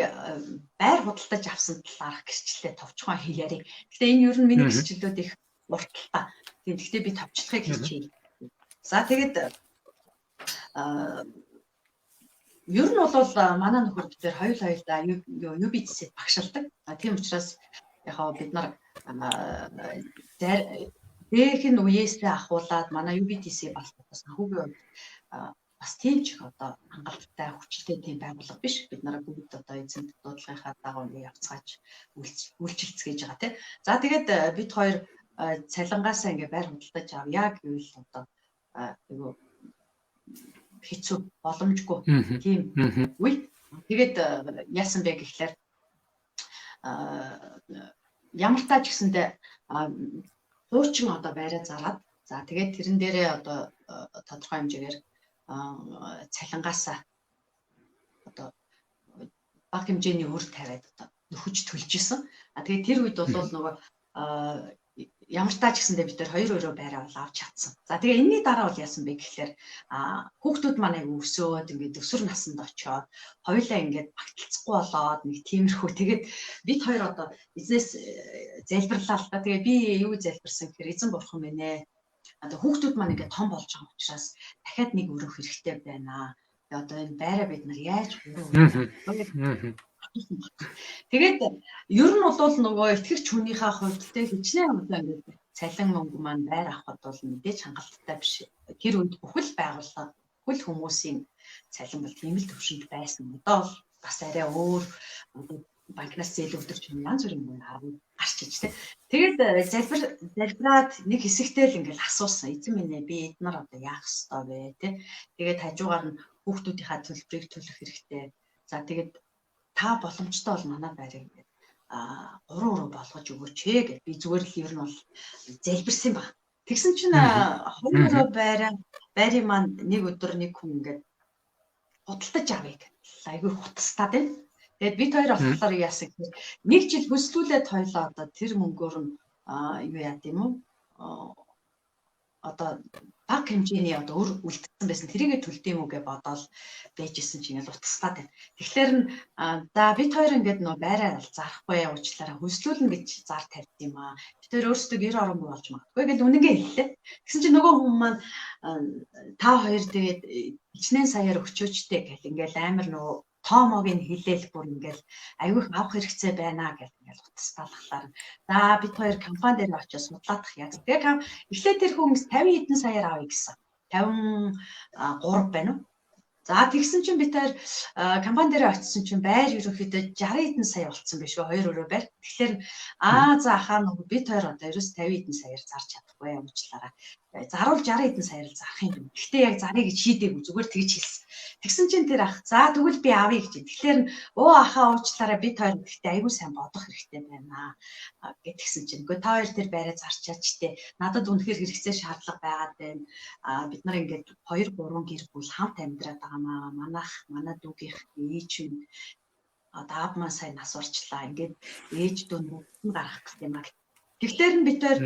байр худалдаж авсан талаарх гэрчлэлээ товчхон ярья. Гэхдээ энэ ер нь миний гэрчлэлүүд их урталтай. Тийм, гэхдээ би товчлохыг хичээе. За тэгээд ер нь бол манай нөхөр бид тэр хоёулаа UBC-д багшилдаг. Тийм учраас яг бид нар дээхэн үеэсээ ахуулаад манай UBTC бас санхүүгийн хувьд бас тийм ч их одоо хангалттай хүчтэй тийм байгууллага биш. Бид нараа бүгд одоо эзэнт дуудлагынхаа дагуу ингэ явцгааж үйлчилцээж байгаа тийм. За тэгээд бид хоёр цалингаасаа ингээ байр худалдаж авъя гэвэл одоо айгүй хэцүү, боломжгүй тийм үе. Тэгээд яасан бэ гэхлээр ямар таа ч гэсэндээ Хуучин одоо байраа зараад, за тэгээд тэрэн дээрээ одоо тодорхой хэмжээгээр цалингаасаа одоо бага хэмжээний өр тавиад одоо нөхөж төлж исэн. А тэгээд тэр үед бол нөгөө ямар таа ч гэсэндээ бид тэр хоёр өрөө байраа бол авч чадсан. За тэгээ энэний дараа бол яасан бэ гэхлээр хүүхдүүд маань айгу өсөөд, ингээд өсвөр наснд очиод, хоёулаа ингээд багталцахгүй болоод, нэг тиймэрхүү. Тэгээд бид хоёр одоо бизнес залбирлаа л та. Тэгээ би юу залбирсан гэхээр: "Эзэн бурхан минь ээ. Одоо хүүхдүүд маань ингээд том болж байгаа учраас дахиад нэг өрөө хэрэгтэй байна. Тэгээ одоо энэ байраа бид нар яаж өрөө?" Тэгээд ер нь бол нөгөө итгэгч хүнийхээ хувьд те, хичнээн одоо ингээд цалин мөнгө маань байр авахд бол мэдээж хангалттай биш. Тэр үед бүхэл байгууллага, бүхэл хүмүүсийн цалин бол тийм л төвшөнд байсан. Одоо бол бас арай өөр, одоо банкнаас зээл өгдөг ч юм, янз бүрийн юм арга гарч иж тэ. Тэгээд залбираад нэг хэсэгтэй л ингээл асуусан. "Эзэн минь ээ, би эднэр одоо яах ёстой вэ?" тэ. Тэгээд хажуугаар нь хүүхдүүдийнхаа төлбөрийг төлөх хэрэгтэй. За тэгээд та боломжтой бол манай байрыг ингээд гурван өрөө болгож өгөөч ээ гэд би зүгээр л ер нь бол залбирсан баг. Тэгсэн чинь хоёр өрөө байрын маань нэг өдөр нэг хүн ингээд худалдаж авъя гэл айгүй хутастаад байна. Тэгээд бид хоёр болохоор яасан гэхээр нэг жил хөслүүлээд хоёлоо одоо тэр мөнгөөр нь юу яад юм уу? Одоо бага хэмжээний одоо өр үлдсэн байсан. Тэрийгэ төлд юм уу гэж бодоол байжсэн чинь ингээл утастаад байна. Тэгэхээр нь за бид хоёр ингээд нөө байраа зарахгүй уучлаарай, хөлслүүлнэ гэж зар тавьд юм аа. Бид хоёр өөрсдөө гэр оронгүй болж магадгүй гэл үнэнгээ хэллээ. Тэгсэн чинь нөгөө хүн маань та хоёр тэгээд хичнээн саяар өгчөөчтэй гэл ингээл амар нөгөө тоомог нь хэлээл, бүр ингээл айгүйх авах хэрэгцээ байна гэл ингээл утастаалхлаар, за бид хоёр компани дээр очиж судлаадах яг. Тэгээ эхлээд тэр хүн 50 хэдэн саяар авъя гэсэн. 53 байна уу? За тэгсэн чинь бид хоёр компани дээр очисон чинь байр ерөнхийдөө 60 хэдэн сая болцсон биш үү? Хоёр өрөө байр. Тэгэхээр аа за хаа нөгөө бид хоёр одоо ерөөс 50 хэдэн саяар зарч чадахгүй, уучлаарай. Заруул 60 хэдэн саяар л зарах юм. Гэхдээ яг зарыг гэж шийдээгүй, зүгээр тэгж хэлсэн. Тэгсэн чинь тэр ах за тэгвэл би авъя гэж. Тэгэхээр өө ахаа, уучлаарай, бид хоёр гэхдээ айгүй сайн бодох хэрэгтэй байна гэтгсэн чинь үгүй, та хоёр тэр байраа зарчаач те, надад үнэхээр хэрэгцээ шаардлага байгаад байна. А бид нар ингээд 2 3 гэр бүл хамт амьдраад байгаа маа. Манайх, манай дүүгийнх ээж нь одоо аав маань сайн нас орчлаа. Ингээд ээж дүү нь гаргах гэх юм аа. Тэгэхээр нь бид хоёр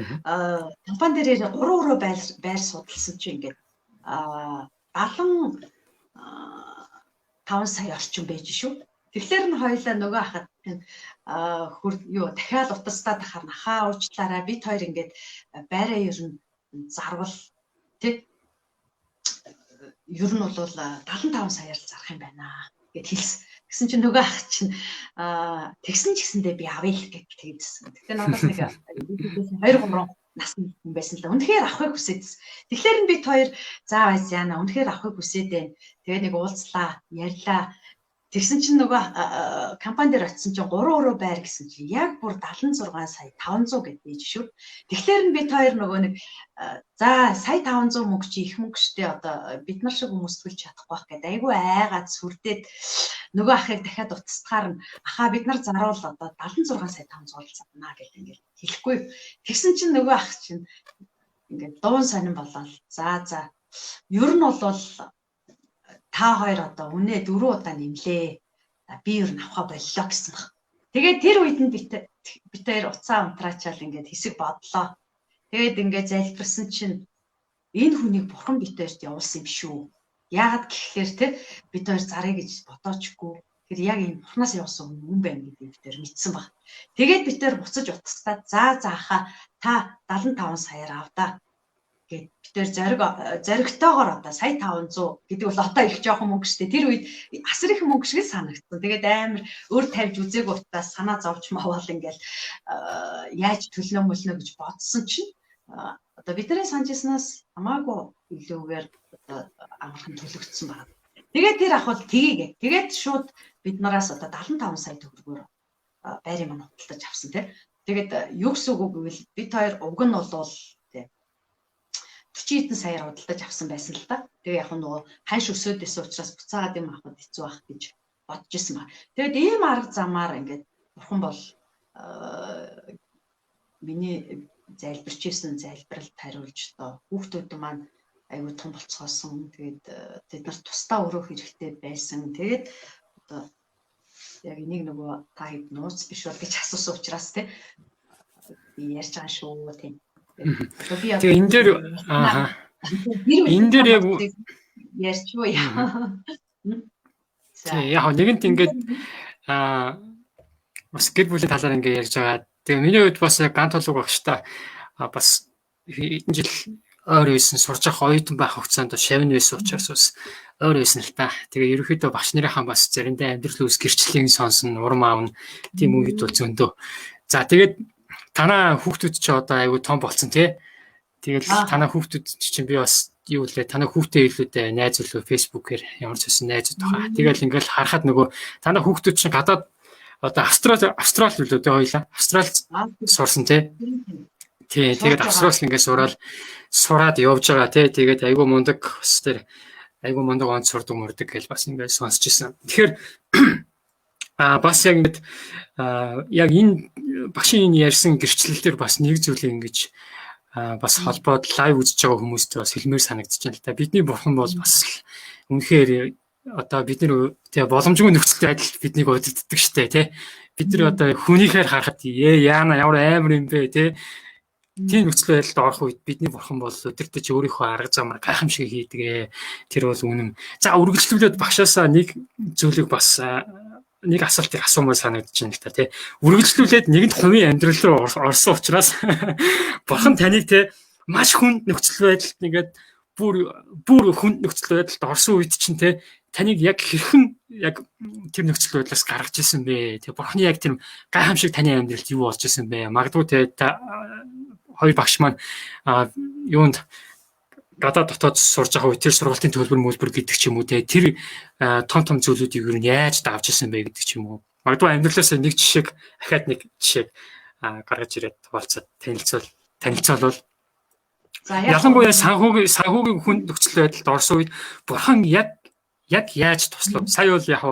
компани дээр 3 өрөө байр судалсан чинь ингээд 75 сая орчим байж шүү. Тэгэхээр нь хоёлаа нөгөө хахад хөр юу дахиад утастаад ахаар нахаа, уучлаарай, бид хоёр ингээд байраа ер нь зарвал тэг ер нь бол 75 саяар л зарах юм байна гэд хэлсэн. Тэгсэн чинь нөгөө ах чинь тэгсэн ч гэсэндээ би авъя л гэж тэгдсэн. Тэгэхээр надад нэг 2 3 насны хүн байсан л да. Үнэхээр авахыг хүсээдсэн. Тэгэхээр нь бид хоёр за яана, үнэхээр авахыг хүсээд байна. Тэгээ нэг уулзлаа, ярьлаа. Тэгсэн чинь нөгөө компани дээр очисон чинь 3 өрөө байр гэсэн чинь яг бүр 76 сая 500 гэдэг байж шүү. Тэгэхээр нь бид хоёр нөгөө нэг за сая 500 мөнгө чи их мөнгө штэ, одоо бид нар шиг хүмүүс төлж чадахгүй байх гэдэг айгүй айгаад сүрдээд нөгөө ахыг дахиад утасдахаар нь ахаа, бид нар заруул одоо 76 сая 500 л зарна гэх ингээд хэлэхгүй. Тэгсэн чинь нөгөө ах чинь ингээд дуун сонин болоод за за ер нь бол та хоёр одоо үнэ дөрөв удаа нэмлээ. Би ер нь авахаа боллоо гэсэн баг. Тэгээд тэр үед нь бид бид хоёр уцаа унтраачаал ингээд хэсэг бодлоо. Тэгээд ингээд залбирсан чинь энэ хүнийг бурхан бид хоёрт явуулсан юм шүү. Яагаад гэхлээр те, бид хоёр зарыг гэж бодоочгүй. Тэр яг энэ бурхнаас явуулсан хүн байна гэдгийг бид хоёр мэдсэн баг. Тэгээд бид хоёр буцаж утастаад за за хаа, та 75 саяар авдаа гэд бид тэр зоригтойгоор одоо сая 500 гэдэг бол одоо их жоохон мөнгө шүү дээ. Тэр үед асар их мөнгө шиг санагдсан. Тэгээд амар өөр тавьж үзээгүй утаас санаа зовж маваал ингээл яаж төлнө мөлнө гэж бодсон чинь одоо бидний санаж ирснээс хамаагүй илүүгээр одоо амархан төлөгдсөн байна. Тэгээд тэр ах бол тгийгээ. Тэгээд шууд бид нараас одоо 75 сая төгрөгөөр байрын маань худалдаж авсан тий. Тэгээд юу гэсэн үг гэвэл бид хоёр уг нь бол 40 хэдэн саяар худалдаж авсан байсан л да. Тэгээ яг нөгөө ханш өсөөд исэн учраас буцаагаад юм авахд хэцүү байх гэж бодож исэн ба. Тэгээд ийм арга замаар ингээд бурхан бол миний залбирч исэн залбиралд хариулж одоо хүүхдүүд маань айгүй том болцгоосон. Тэгээд тэд нарт тусдаа өрөөх хэрэгтэй байсан. Тэгээд одоо яг энийг нөгөө та хэд нууц биш бол гэж асуусан учраас те би ярьж байгаа шүү тийм. Тэгээ энэ дээр аа энэ дээр яг ярьчгүй яа. Тий яг нэгэнт ингээд бас гэр бүлийн талаар ингээд ярьж байгаа. Тэгээ миний хувьд бас яг ганц толгой багш та бас хэдэн жил ойр байсан сурж явах оюутан байх хугацаанд шавн байсан учраас бас ойр байсан л та. Тэгээ ерөнхийдөө багш нарынхаа бас заримдаа амьдрал үүс гэрчлэгийг сонсно, урам аавна тийм үед бол зөндөө. За тэгээд танаа хүүхдүүд чи одоо айгүй том болцсон тий. Тэгэл танаа хүүхдүүд чинь би бас юу лээ танаа хүүхдээ илүүдээ найз үлээ фэйсбүүкээр ямар ч байсан найзууд байгаа. Тэгэл ингээл харахад нөгөө танаа хүүхдүүд чинь гадаад одоо Австрал үлээ тий хоёлаа. Австрал сурсан тий. Тий, тэгээд Австрал ингээд сураад явж байгаа тий. Тэгээд айгүй мундаг бас тэр айгүй мундаг онц сурдаг мурдаг гэж бас ингээд сонсч ирсэн. Тэгэхээр бас яг ингээд яг энэ багшийн энэ ярьсан гэрчлэл дээр бас нэг зүйлийг ингэж бас холбоод лайв үзэж байгаа хүмүүстээ бас хэлмээр санагдаж байна л та. Бидний бурхан бол бас үнэхээр одоо бид нэр тэгээ боломжгүй нөхцөл байдал биднийг удирддаг штэ тий. Бид нар одоо хүнийхээр харахад яана ямар амар юм бэ тий. Тийм нөхцөл байдалд орох үед бидний бурхан бол удирдах өөрийнхөө арга замаар гайхамшиг хийдэг ээ. Тэр бол үнэн. За үргэлжлүүлээд багшаасаа нэг зүйлийг бас нэг асуултыг асуумаар санагдаж байна л та тий. Үргэлжлүүлээд нэгэнт хувийн амьдрал руу орсон учраас бурхан таныг тий маш хүнд нөхцөл байдалд ингээд бүр хүнд нөхцөл байдалд орсон үед чинь тий таныг яг хэрхэн яг тэр нөхцөл байдлаас гаргаж исэн бэ? Тэг бурханы яг тэр гайхамшиг таны амьдралд юу болж исэн бэ? Магадгүй тий та хоёр багш маань юунд гадаад дотоод сурж байгаа үед тэр сургалтын төлбөр мөлбөр гэдэг ч юм уу те тэр том том зүйлүүдийг юу яаж давж исэн бэ гэдэг ч юм уу. Магадгүй амьдралаас нэг жишээг ахаад нэг жишээг гаргаж ирээд хуваалцаад танилцуулбал за ялангуяа санхүүгийн хүнд нөхцөл байдалд орсон үед бурхан яг яаж туслав? Сая бол яг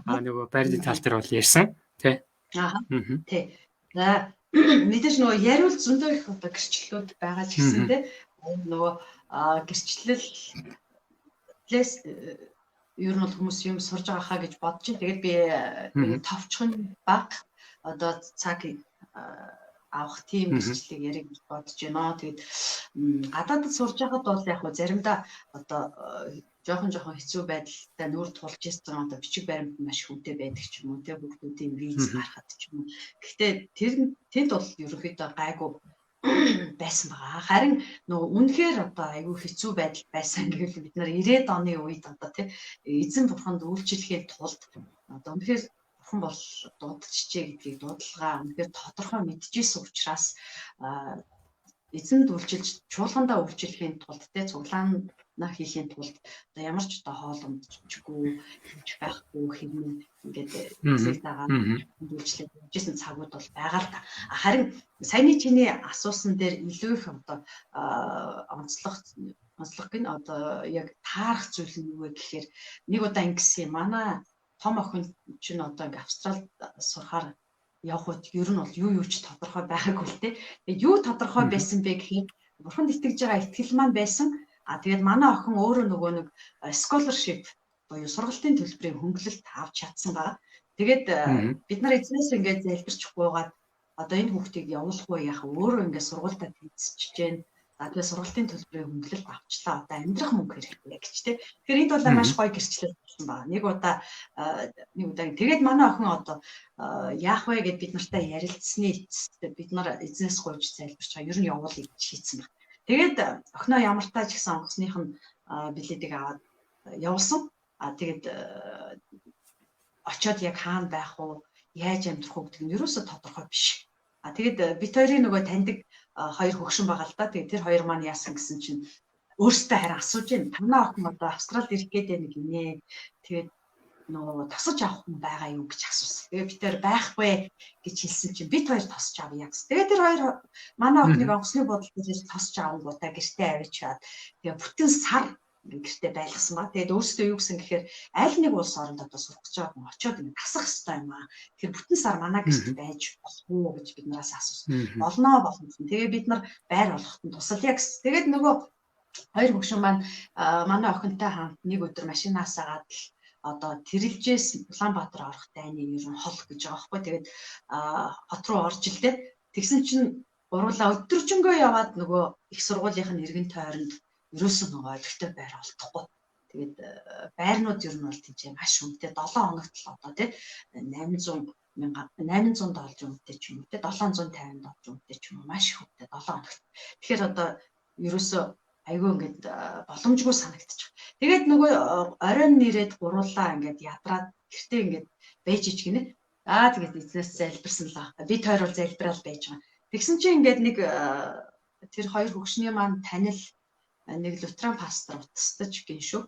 нөгөө байрны тал дээр бол ярьсан тий. Аа. Тий. За мэдээж нөгөө яриул зөндөө их одоо гэрчлэлүүд байгаа ч гэсэн тий нөгөө гэрчлэлээс ер нь бол хүмүүс юм сурж байгаа хаа гэж бодож чинь тэгээд би товчхон баг одоо цаг авах тийм гэрчлэлийг ярих гэж бодож байна. Тэгээд гадаадд сурж байхад бол яг хөө заримдаа одоо жоохон хэцүү байдалтай нүүр тулж ирсэн одоо бичиг баримт маш хүнтэй байдаг ч юм уу те хүүхдүүдийн виз гаргахад ч юм уу. Гэхдээ тэр тэнд бол ерөнхийдөө гайгүй байсан байгаа. Харин нөгөө үнэхээр одоо айгүй хэцүү байдал байсан гэвэл бид нар 90-ад оны үед одоо тий эзэн бурханд үйлчлэхийн тулд одоо үнэхээр бурхан бол дуудчихжээ гэдгийг дуудалгаа үнэхээр тодорхой мэдчихсэн учраас эзэнд үйлчилж чуулгандаа үйлчлэхийн тулд тий цуглаанаа хийхийн тулд одоо ямар ч одоо хоол унтчихгүй хэмж байхгүй хэрнээ ингээд эзэг дагаад үйлчлээд явжсэн цагууд бол байгаа л та. Харин саяны чиний асуусан дээр илүү их одоо онцлог гин одоо яг таарах зүйл нь юу вэ гэхээр нэг удаа ингэсэн манай том охин чинь одоо ингээ Австралид сурахаар явах үед ер нь бол юу ч тодорхой байгаагүй л те. Тэгээд юу тодорхой байсан бэ гэхээр бурханд итгэж байгаа итгэл маань байсан. А тэгээд манай охин өөрөө нөгөө нэг scholarship буюу сургалтын төлбөрийн хөнгөлөлт авч чадсан байгаа. Тэгээд бид нар эзнээс ингээд залбирч гуйгаад одоо энэ хүүхдийг явуулах уу яах вэ? Өөрөө ингээд сургуультаа тэнцэж гэн. За тэгээ сургалтын төлбөрийн хөнгөлөлт авчлаа. Одоо амьдрах мөнгө хэрэгтэй гэж тэ. Тэгэхээр энд бол маш гоё гэрчлэл болсон байна. Нэг удаа тэгээд манай охин одоо яах вэ гэд бид нартай ярилцсны эцэст бид нар эзнээс гуйж залбирч байгаа. Ер нь явуулъя гэж шийдсэн байна. Тэгээд охиноо ямар таа ч гэсэн онгоцных нь билетийг аваад явуулсан. А тэгээд очоод яг хаана байх уу, яаж амьдрах уу гэдэг нь ерөөсөө тодорхой биш. А тэгээд бит хоёрын нөгөө таньдаг хоёр хөгшин байгаа л да. Тэгээд тэр хоёр маань яасан гэсэн чинь өөрсдөө харин асууж байна. Танаа охин одоо Австралид ирэх гээд байна гинэ. Тэгээд нөгөө тосож авах хүн байгаа юу гэж асуусан. Тэгээд бид тэр байхгүй гэж хэлсэн чинь бит хоёр тосч авъя гэсэн. Тэгээд тэр хоёр манай охиныг онгоцны буудлын дээр тосч авангуудаа гэртээ авчиад тэгээд бүтэн сар гэртээ байлгасан ба. Тэгээд өөрсдөө юу гэсэн гэхээр аль нэг улс оронд одоо сурах гэж байгаа хүн очиод ингэ тасах хэрэгтэй юм аа. Тэгэхээр бүтэн сар манай гэрт байж болох уу гэж бид нараас асуусан. Болно болно гэсэн. Тэгээ бид нар байр олоход нь тусалъя гэсэн. Тэгээд нөгөө хоёр хөгшин маань манай охинтой хамт нэг өдөр машинаасаа гадал одоо Тэрэлжээс Улаанбаатар орох дайны ер нь хол гэж байгаа байхгүй. Тэгээд хот руу орж илээ. Тэгсэн чинь гуруулаа өдөржингөө яваад нөгөө их сургуулийнх нь эргэн тойронд ерөөсөн нөгөө олигтой байр олдохгүй. Тэгээд байрнууд ер нь бол тийч маш үнэтэй 7 хоногт л одоо тий 800 800 долларын үнэтэй ч юм уу тий 750 долларын үнэтэй ч юм уу маш их үнэтэй 7 хоногт. Тэгэхээр одоо ерөөсөө айгүй ингээд боломжгүй санагдчих. Тэгээд нөгөө оройн нэрээд гуруулаа ингээд ядраад гэртээ ингээд байж ич гинэ. Аа тэгээд эзнээс залбирсан л аа. Би тойрол залбираал байж байгаа. Тэгсэн чинь ингээд нэг тэр хоёр хөгшний маань танил нэг лютеран пастор утасдаж гин шүү.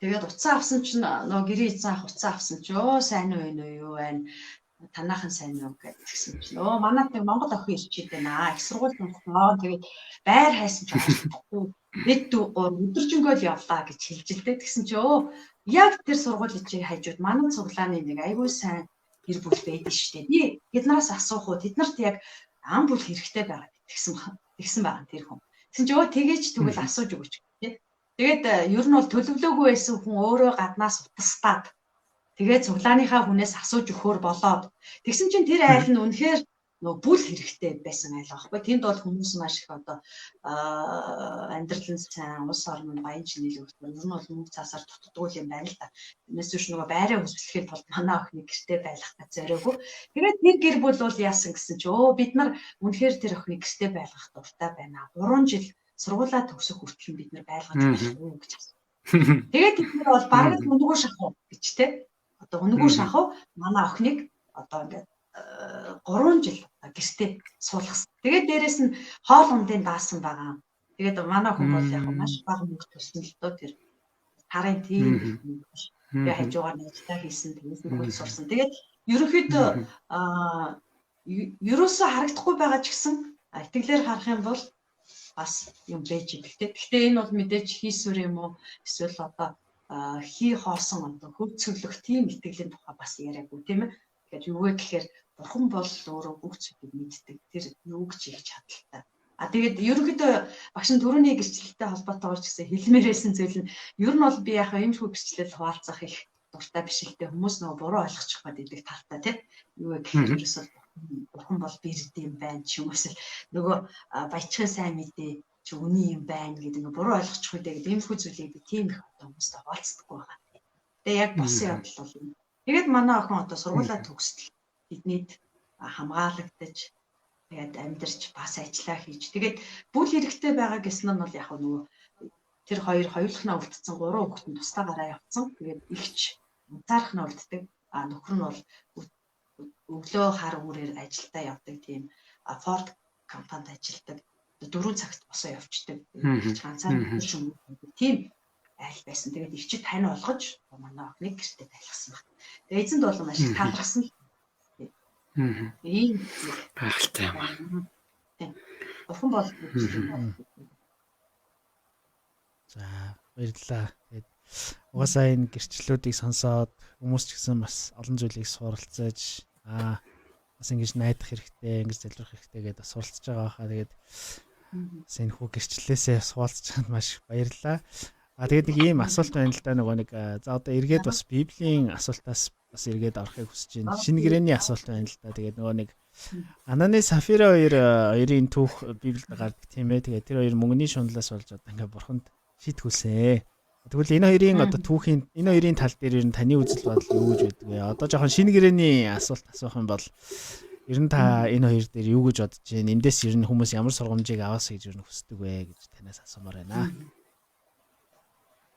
Тэгээд утсаа авсан чинь нөгөө гэрээ эзэн ах утсаа авсан чи өө сайн уу энэ юу байна танаахан сайн уу гэж тэгсэн чинь өө манад нэг Монгол охин ирчээд байна. Их сургууль нөхнөө. Тэгээд байр хайсан ч олдохгүй. Бид дүү гур өдөржингөө л явлаа гэж хэлж л дээ. Тэгсэн чи өө яг тэр сургуулийн чиг хажууд манай цуглааны нэг айгүй сайн гэр бүл байдаг шүү дээ. Би тэднээс асуух уу? Тэднэрт яг ам бүл хэрэгтэй байгаа тэгсэн тэгсэн байгаа тэр хүн. Тэгсэн чи өө тэгээч тэгвэл асууж өгөөч тий. Тэгээд ер нь бол төлөвлөөгүй байсан хүн өөрөө гаднаас утастаад тэгээд цуглааныхаа хүнээс асууж өгөхөөр болоод тэгсэн чинь тэр айл нь үнэхээр нөгөө бүл хэрэгтэй байсан айл байхгүй. Тэнд бол хүмүүс маш их одоо амьдрал нь сайн, улс орн нь баян чинэл өгдөг. Ер нь бол мөнгө цаасаар дутдаггүй юм байна л да. Тэрнээс биш нөгөө байраа хүсэлэхийн тулд манай охиныг гэртээ байлгах гэж зориогүй. Тэгээд тэр гэр бүл бол яасан гэсэн чи өө бид нар үнэхээр тэр охиныг гэртээ байлгах дуртай байна. 3 жил сургуулаа төгсөх хүртэл бид нар байлгаж болох уу гэж асуусан. Тэгээд тэд нар бол бараг л үнэгүй шахав гэж те. Одоо үнэгүй шахав манай охиныг одоо ингээд 3 жил гэртээ суулгасан. Тэгээд дээрэс нь хоол ундын даасан байгаа. Тэгээд манай хүн бол яг маш бага мөнгө төлсөн л дөө тэр сарын тийм мөнгө биш. Тэгээ хажуугаар нь ажиллаа хийсэн, тэгээс нь хөл сурсан. Тэгээд ерөнхийдөө ерөөсөө харагдахгүй байгаа ч гэсэн итгэлээр харах юм бол бас юм байж идэг те. Гэхдээ энэ бол мэдээж хийсвэр юм уу эсвэл одоо хий хоосон одоо хөвцөглөх тийм итгэлийн тухай бас яриаггүй тийм ээ. Тэгэхээр юу вэ гэхээр бурхан бол өөрөө бүх зүйлийг мэддэг. Тэр юу гэж хийх чадaltaй. А тэгээд ерөнхийдөө багш нь түрүүний гэрчлэлтэй холбоотойгоор ч гэсэн хэлмээр байсан зүйл нь ер нь бол би яг иймэрхүү гэрчлэл хуваалцах их дуртай биш л дээ. Хүмүүс нөгөө буруу ойлгочих гээд идэг талтай тий. Юу вэ гэхээр ерөөсөө бурхан бол бэрд юм байна ч юм уу эсвэл нөгөө баячхын сайн мэдээ чи үний юм байна гэдэг ингээ буруу ойлгочих үедээ гэдэг иймэрхүү зүйлийг би тийм их одоо хүмүүстэй хуваалцдаггүй байгаа. Тэгээ яг босон явдал бол юм. Тэгээд манай охин одоо сургуулаа төгсдөл тэднийд хамгаалагдаж тэгээд амьдарч бас ажиллаа хийж тэгээд бүл хэрэгтэй байгаа гэсэн нь бол яг нөгөө тэр хоёр хоёулахнаа үлдсэн гурван хүүхэд нь тусдаа гараа явцсан. Тэгээд ихч ганцаархнаа үлддэг. А нөхөр нь бол өглөө хар үүрээр ажилдаа явдаг тийм Ford компанид ажилладаг. 4 цагт босоо явцдаг. Ихч ганцаар юм тийм айл байсан. Тэгээд ихчид тань болгож манай охиныг гэртээ байлгасан баг. Тэгээд эзэнд бол маш их талархсан. Ийм байгальтай юм аа. Тийм. Бурхан бол За баярлалаа. Тэгээд угаасаа энэ гэрчлэлүүдийг сонсоод хүмүүс ч гэсэн бас олон зүйлийг суралцаж бас ингэж найдах хэрэгтэй, ингэж залбирах хэрэгтэй гэдээ бас суралцж байгаа хаа. Тэгээд бас энэ хүү гэрчлэлээсээ хуваалцж чанд маш их баярлалаа. А тэгээд нэг ийм асуулт байна л да, нөгөө нэг за одоо эргээд бас Библийн асуултаас бас эргээд орохыг хүсэж байна. Шинэ гэрээний асуулт байна л да. Тэгээд нөгөө нэг Ананы Сафира хоёр хоёрын түүх Библиэд гардаг тийм ээ. Тэгээд тэр хоёр мөнгөний шунлаас болж одоо ингээ бурханд шийтгүүлсэн. Тэгвэл энэ хоёрын одоо түүхийн энэ хоёрын тал дээр ер нь таны үзэл бодол юу гэж байдаг вэ? Одоо жоохон шинэ гэрээний асуулт асуух юм бол ер нь та энэ хоёр дээр юу гэж бодож байна? Эндээс ер нь хүмүүс ямар сургамжийг аваасаа гэж ер нь хүсдэг вэ гэж танаас асуумаар байна.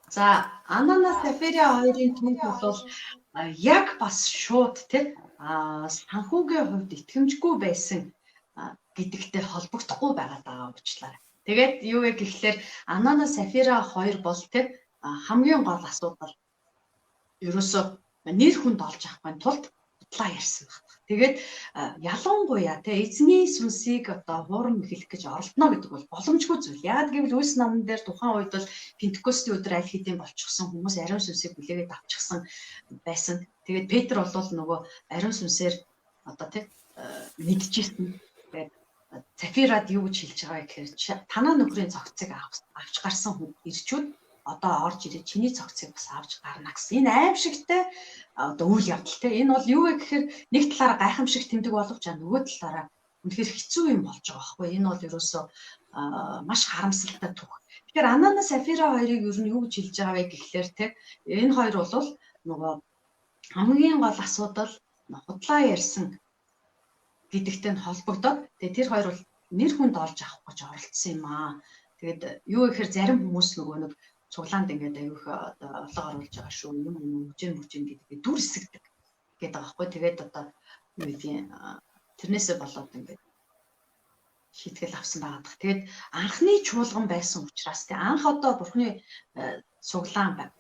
За Анана Сафира хоёрын түүх бол яг бас шууд тий санхүүгийн хувьд итгэмжгүй байсан гэдэгтэй холбогдохгүй байгаа даа уучлаарай. Тэгээд юу вэ гэхлээр Анана Сафира хоёр бол тий хамгийн гол асуудал ерөөсөө нэр хүнд олж авахын тулд Худлаа ярьсан байна. Тэгээд ялангуяа те эзний сүнсийг одоо хуурам эхлэх гэж оролдоно гэдэг бол боломжгүй зүйл. Яагаад гэвэл Үйлс номон дээр тухайн үед бол Пентекостийн өдөр аль хэдийн болчихсон хүмүүс ариун сүнсийг хүлээгээд авчихсан байсан. Тэгээд Петр бол нөгөө ариун сүнсээр одоо те мэдчихсэн. Тэгээд Сафирад юу гэж хэлж байгаа гэхээр танаа нөхрийн цогцыг авч гарсан хүн ирчүүд одоо орж ирээд чиний цогцыг бас авч гарна гэсэн. Энэ аимшигтай одоо үйл явдал те. Энэ бол юу вэ гэхээр нэг талаараа гайхамшиг тэмдэг боловч нөгөө талаараа үнэхээр хэцүү юм болж байгаа байхгүй. Энэ бол ерөөсөө маш харамсалтай түүх. Тэгэхээр Анана Сафира хоёрыг ер нь юу гэж хэлж байгаа вэ гэхлээр те энэ хоёр бол нөгөө хамгийн гол асуудал худлаа ярьсан гэдэгтэй нь холбогдоод тэгээ тэр хоёр бол нэр хүнд олж авах гэж оролцсон юм аа. Тэгээд юу гэхээр зарим хүмүүс нөгөө нэг цуглаанд ингээд аюух одоо олоо оруулж байгаа шүү юм юм хүжин мүжин гэдгийг дүр эсгдэг гэдэг байгаа байхгүй. Тэгээд одоо юу гэдгийг тэрнээсээ болоод ингээд шийтгэл авсан байгаа дах. Тэгээд анхны чуулган байсан учраас тэг анх одоо бурхны цуглаан байв.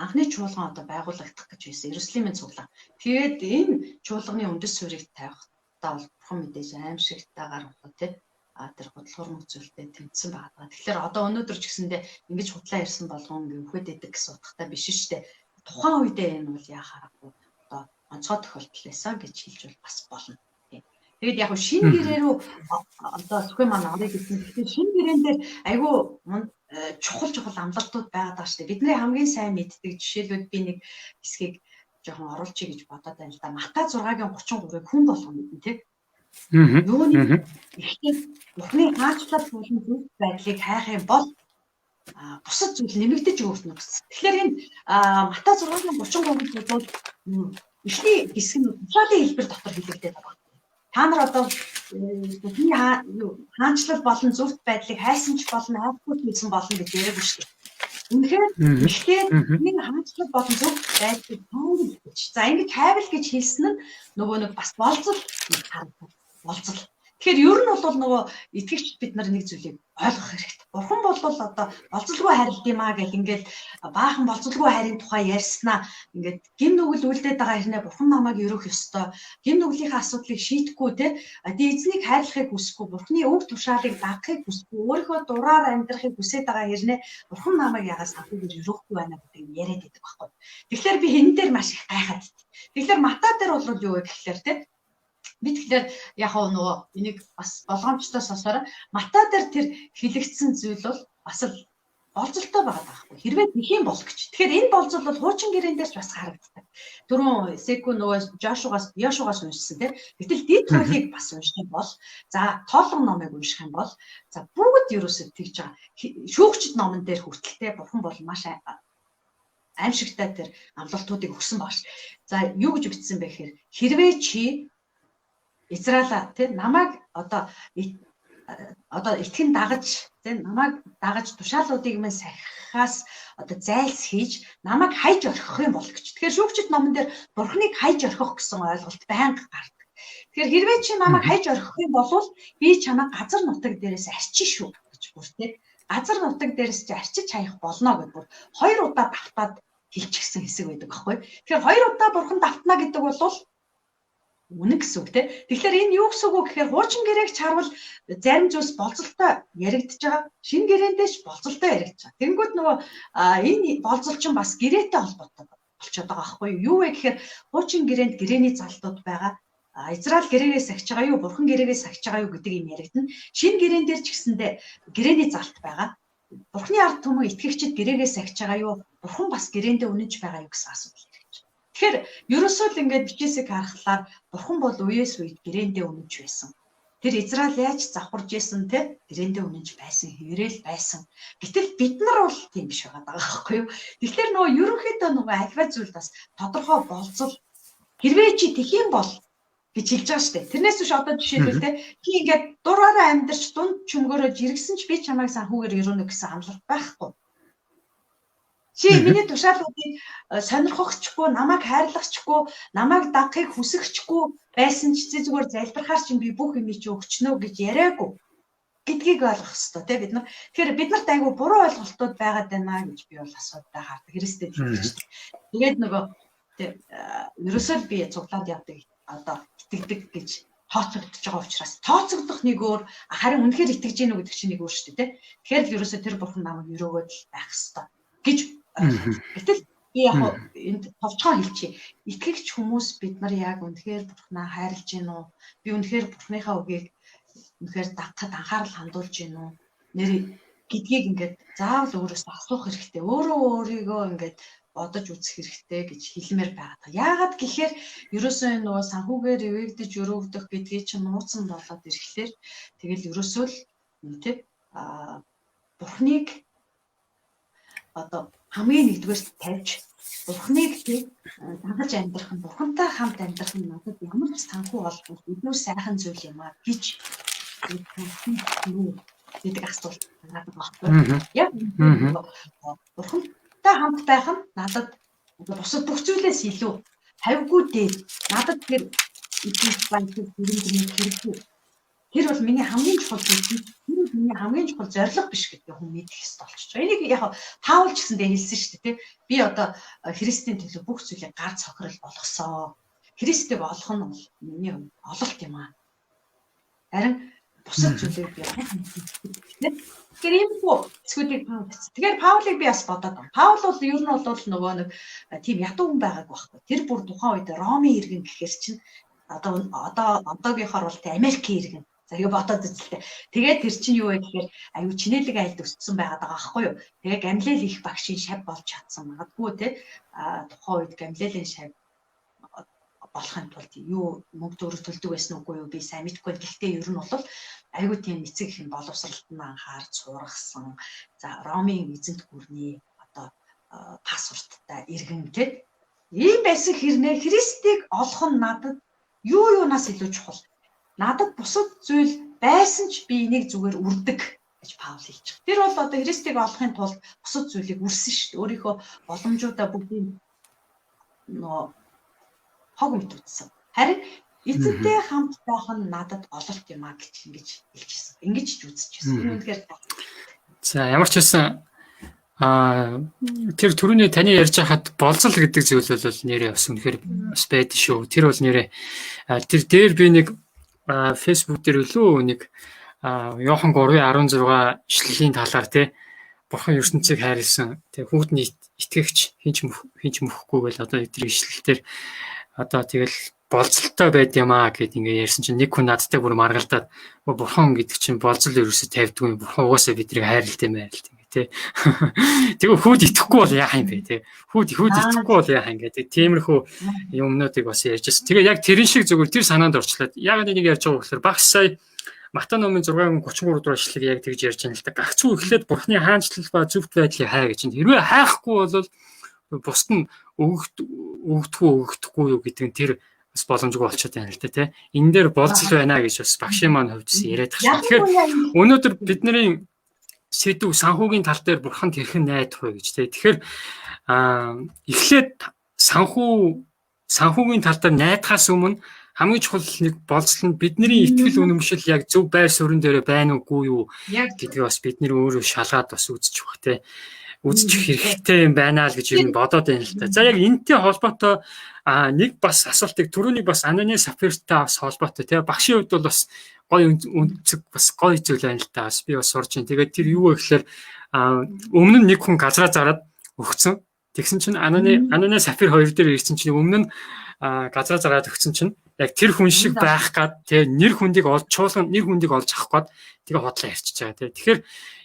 Анхны чуулган одоо байгуулагдах гэж байсан. Иерусалимын цуглаан. Тэгээд энэ чуулганы үндэс суурийг тавихтаа бол бурхан мэдээж аимшигтайгаар одоо тий тэр худлахуурмаг зүйлтэй тэмцсэн байгаа. Тэгэхээр одоо өнөөдөр ч гэсэндээ ингэж худлаа ярьсан болгон ингээ үхээд идэг гэсэн утгатай биш шүү дээ. Тухайн үедээ энэ бол яа харахгүй одоо онцгой тохиолдол байсан гэж хэлж бол бас болно. Тэгээд яг шинэ гэрээ рүү одоо сүхэн маань орё гэсэн. Тэгэхээр шинэ гэрээн дээр айгүй чухал чухал амлалтууд байгаад байгаа шүү дээ. Бидний хамгийн сайн мэддэг жишээлбэл би нэг хэсгийг жоохон оруулчихъя гэж бодоод байна л да. Матай 6-гийн 33-ыг хүн болгон мэднэ тий. Юуны ихтэй Бурхны хаачлал болон зөв байдлыг хайх юм бол бусад зүйл нэмэгдэж өгнө гэсэн. Тэгэхээр энэ Матай 6-гийн 33-д бол эхний хэсэг нь тушаалын хэлбэр дотор хэлэгдээд байгаа. Та нар одоо Бурхны хаанчлал болон зөвхт байдлыг хайсан ч болно, хайхгүй ч гэсэн болно гэж яриаг шүү дээ. Үнэхээр ихтэй энэ хаанчлал болон зөвхт байдлыг хайвал гэж. За ингэж хайвал гэж хэлсэн нь нөгөө нэг бас болзол харагдав. Болзол. Тэгэхээр ер нь бол нөгөө итгэгч бид нар нэг зүйлийг ойлгох хэрэгтэй. Бурхан бол одоо болзолгүй хайрлд юм аа гэл ингээл баахан болзолгүй хайрын тухай ярьснаа ингээд гин нүгэл үлдээд байгаа хэрнээ бурхан намайг өрөөх ёстой. Гин нүглийнхээ асуудлыг шийдэхгүй те эзнийг хайрлахыг хүсэхгүй, бурханы өг тушаалыг дагахыг хүсэхгүй, өөрийнхөө дураар амьдрахыг хүсээд байгаа хэрнээ бурхан намайг ягаад санхүүгээр өрөөхгүй байна гэдэг юм яриад байдаг байхгүй. Тэгэхээр би энэ дээр маш их гайхаад байт. Тэгэхээр Матай дээр бол юу вэ гэхлээр те би тэгэхээр яг хоо нөгөө энийг бас болгоомжтой сонсороо Матай дээр тэр хэлэгдсэн зүйл бол бас л болзолтой байгаа байхгүй. Хэрвээ тэх юм бол гэж. Тэгэхээр энэ болзол бол хуучин гэрээн дээр ч бас харагддаг. Түрүүн Секу нөгөө Жошугаас Йошугаас уншсан тийм. Гэтэл дид хуулийг бас унших юм бол за тоолгон номыг унших юм бол за бүгд ерөөсөө тэгж байгаа. Шүүгчд номон дээр хүртэлтэй бурхан бол маш аимшигтай тэр амлалтуудыг өгсөн багш. За юу гэж бичсэн бэ гэхээр хэрвээ чи Израиля тий намайг одоо итгэн дагаж тий намайг дагаж тушаалуудыг минь сахихаас одоо зайлс хийж намайг хайж орхих юм бол гэж. Тэгэхээр шүүгчд номон дээр бурхныг хайж орхих гэсэн ойлголт байнга гардаг. Тэгэхээр хэрвээ чи намайг хайж орхих юм бол би чамайг газар нутаг дээрээс арчи шүү гэж бүр тий. Газар нутаг дээрээс чи арчиж хаях болно гэдээ бүр хоёр удаа давтаад хэлчихсэн хэсэг байдаг аахгүй. Тэгэхээр хоёр удаа бурхан давтна гэдэг бол үнэн гэсэн үг те. Тэгэхээр энэ юу гэсэн үг вэ гэхээр хуучин гэрээг чарвал зарим зүйлс болзолтой яригдж байгаа. Шинэ гэрээндээ ч болзолтой яригдж байгаа. Тэнгүүд нөгөө энэ болзол чинь бас гэрээтэй холбоотой болчиход байгаа байхгүй юу? Юу вэ гэхээр хуучин гэрээнд гэрээний залтууд байгаа. Израиль гэрээгээс сахиж байгаа юу? Бурхан гэрээгээс сахиж байгаа юу гэдэг юм яригдана. Шинэ гэрээн дээр ч гэсэндээ гэрээний залт байгаа. Бурханы ард түмэн итгэгчид гэрээгээс сахиж байгаа юу? Бурхан бас гэрээндээ үнэнч байгаа юу гэсэн асуудал яригдж. Тэгэхээр ерөөсөө л ингээд бичээсийг харахлаар бурхан бол үеэс үед гэрээндээ үнэнч байсан. Тэр Израиль яаж завхарж исэн те гэрээндээ үнэнч байсан, хэврээл байсан. Гэтэл бид нар бол тийм биш байгаа даа байхгүй юу? Тэгэхээр нөгөө ерөнхийдөө нөгөө альва зүйл бас тодорхой болцол хэрвээ чи тэх юм бол гэж хэлж байгаа шүү дээ. Тэрнээс биш одоо жишээлбэл те чи ингээд дураараа амьдарч дунд чөмгөөрөө жиргсэн ч би чамайг санхүүгээр өрөөнө гэсэн амлалт байхгүй. Чи миний тушаалуудыг сонирхохчгүй, намайг хайрлахчгүй, намайг дагахыг хүсэхчгүй байсан ч зүгээр залбирахаар чинь би бүх юмыг чи өгчнө гэж яриаггүй гэдгийг ойлгох хэрэгтэй тий бид нар. Тэгэхээр бид нарт айгүй буруу ойлголтууд байгаад байна гэж би бол асуудаг хардаг. Христэд итгэж. Тэгээд нөгөө Тэ ерөөсөө л би цуглаанд явдаг одоо итгэдэг гэж тооцогдож байгаа учраас тооцогдох нэг өөр, харин үнэхээр итгэж гинүү гэдэг чинь нэг өөр шүү дээ, тэ. Тэгэхээр л ерөөсөө тэр бурхан намайг өрөөгөөд л байх ёстой гэж ойлгож. Гэтэл би яг энд товчхон хэлчихье. Итгэгч хүмүүс бид нар яг үнэхээр бурхнаа хайрлаж гин үү? Би үнэхээр бурхныхаа үгийг үнэхээр дагахад анхаарал хандуулж гин үү? Нэр гэдгийг ингээд заавал өөрөөсөө асуух хэрэгтэй. Өөрөө өөрийгөө ингээд бодож үзэх хэрэгтэй гэж хэлмээр байгаа. Яагаад гэхээр ерөөсөө энэ нөгөө санхүүгээр ивэгдэж өрөөгдөх гэдгийг чинь нууцсан болоод ирэхлээр тэгэл ерөөсөө л тэ бурхныг одоо хамгийн нэгдүгээрт тавьж бурхныг тэг дагаж амьдрах нь бурхантай хамт амьдрах нь надад ямар ч санхүү олбол илүү сайхан зүйл юм а гэж гэдэг асуулт надад баггүй. Яг бурхантай хамт байх нь надад бусад бүх зүйлээс илүү тавьгүй дээ. Надад тэр эдгээр банкны хөрөнгөний хэрэггүй. Тэр бол миний хамгийн чухал зүйл. Тэр бол миний хамгийн чухал зорилго биш гэдгийг хүн мэдэх ёстой болчихж байгаа. Энийг яг Паул ч гэсэндээ хэлсэн шүү дээ, тий. Би одоо Христийн төлөө бүх зүйлийг гар цохирол болгосоо. Христийг олох нь бол миний ололт юм аа. Харин бусад зүйлийг би Тэгэхээр ийм хүү эцгүүдийг Паул бичсэн. Тэгэхээр Паулыг би бас бодоод байна. Паул бол ер нь бол нөгөө нэг тийм ядуу хүн байгааг байхгүй. Тэр бүр тухайн үед Ромын иргэн гэхэр чинь одоо одоогийнхоор бол тэ Америкийн иргэн. За тэгээ бодоод үзэлтэй. Тэгээд тэр чинь юу вэ гэхээр аюу чинэлэг айлд өссөн байгаад байгаа байхгүй юу. Тэгээ Гамлейл их багшийн шав болж чадсан магадгүй те. Тухайн үед Гамлелийн шав болохын тулд юу мөнгө төгрөг төлдөг байсан үгүй юу би сайн мэдэхгүй. Гэхдээ ер нь бол айгүй тийм эцэг их боловсролд нь анхаарч сургасан. За Ромын эзэнт гүрний одоо паспорттай иргэн те. Ийм байсан хэрнээ Христийг олох нь надад юу юунаас илүү чухал. Надад бусад зүйл байсан ч би энийг зүгээр үрдэг гэж Паул хэлж байгаа. Тэр бол одоо Христийг олохын тулд бусад зүйлийг үрсэн шүү дээ. Өөрийнхөө боломжуудаа бүгдийг нөө хог мэт үзсэн. Харин эзэнтэй хамт байх нь надад ололт юм а гэж ингэж хэлчихсэн. Ингэж ч үзчихсэн. Энэ үнэхээр за ямар ч байсан тэр түрүүний таны ярьж байхад болзол гэдэг зүйл бол нэрээ бас үнэхээр бас байдаг шүү. Тэр бол нэрээ тэр дээр би нэг Facebook дээр үлээ нэг Иохан 3:16 ишлэлийн талаар те бурхан ертөнцийг хайрлсан. Тэг хүүхдний итгэгч хинч мөхгүй гэл одоо тэр ишлэл дээр одоо тэгэл болцолтой байд юм аа гэд ингээ ярьсан чинь нэг хүн надтай бүр маргалдаад бурхан гэдэг чинь болцол ерөөсө тавьдгүй юм. Бурхан угаасаа биднийг хайрлалт юм байл ингээ тий. Тэгээ хүүд итгэхгүй бол яах юм бэ тий. Хүүд итгэхгүй бол яах юм гэдэг тиймэрхүү юмнуудыг бас ярьж байсан. Тэгээ яг тэрэн шиг зүгээр тэр санаанд орчлоод яг энийг ярьж байгаа болохоор багш сая Матай номын 6:33 дугаар ишлэг яг тэгж ярьж байна л да. Гагцхүү эхлээд бурхны хаанчлал ба зөвхт байдлыг хай гэж чинь. Хэрвээ хайхгүй бол бусд нь өгдөггүй өгөхдөггүй юу гэдэг нь тэр бас боломжгүй болчиход байна л да тий. Энэ дээр болцол байна гэж бас багшийн маань хувьд яриад байгаа. Тэгэхээр өнөөдөр бидний сэдв санхүүгийн тал дээр бурханд хэрхэн найдах вэ гэж тий. Тэгэхээр эхлээд санхүүгийн тал дээр найдахаас өмнө хамгийн чухал нэг болцол нь бидний итгэл үнэмшил яг зөв байр суурин дээр байна уугүй юу гэдгийг бас бид нэр өөрөө шалгаад бас үзчих бах тий. Үзчих хэрэгтэй юм байна л гэж ер нь бодоод байна л та. За яг энэтэй холбоотой нэг бас асуултыг түрүүнийг бас Анани Сапфиртай бас холбоотой тий. Багшийн хувьд бол бас гоё үнцэг бас гоё зүйл байна л та. Бас би бас сурч байна. Тэгээд тэр юу вэ гэхээр өмнө нь нэг хүн газраа зараад өгцөн. Тэгсэн чинь Анани Сапфир хоёр дээр ирсэн чинь өмнө нь газраа зараад өгцөн чинь яг тэр хүн шиг байх гад тий нэр хүндийг олж чуулган нэр хүндийг олж авах гад тэгээ хотлоо ярьчихж байгаа тий. Тэгэхээр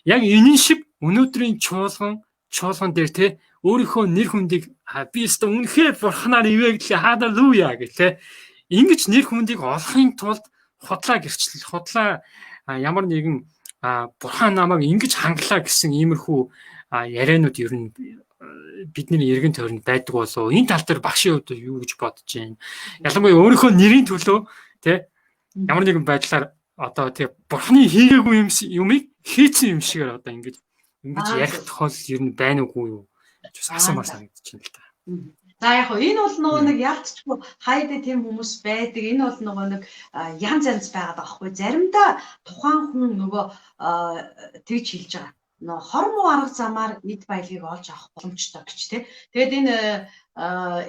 яг энэ шиг өнөөдрийн чуулган дээр тий өөрийнхөө нэр хүндийг би өстө үнэхээр бурхнаар ивэглээ халелуя гэх тий. Ингэж нэр хүндийг олохын тулд худлаа гэрчлэл худлаа ямар нэгэн бурхан намайг ингэж хангалаа гэсэн иймэрхүү ярианууд ер нь бидний эргэн тойронд байдаг болов. Энэ тал дээр багшийн хувьд юу гэж бодож байна? Ялангуяа өөрийнхөө нэрийн төлөө тий ямар нэгэн байдлаар одоо тий бурхны хийгээгүй юмыг хийцэн юм шигээр одоо ингэж ярих тохиолдол ер нь байна уугүй юу гэж бас асуумаар санагдаж байна л та. За яг хөө энэ бол нөгөө нэг яалтчгүй хайда тийм хүмүүс байдаг. Энэ бол нөгөө нэг янз янз байгаад байгаа хгүй. Заримдаа тухайн хүн нөгөө тэгж хэлж байгаа. Нөө хор муу арга замаар эд баялагийг олж авах боломжтой гэж тий. Тэгээд энэ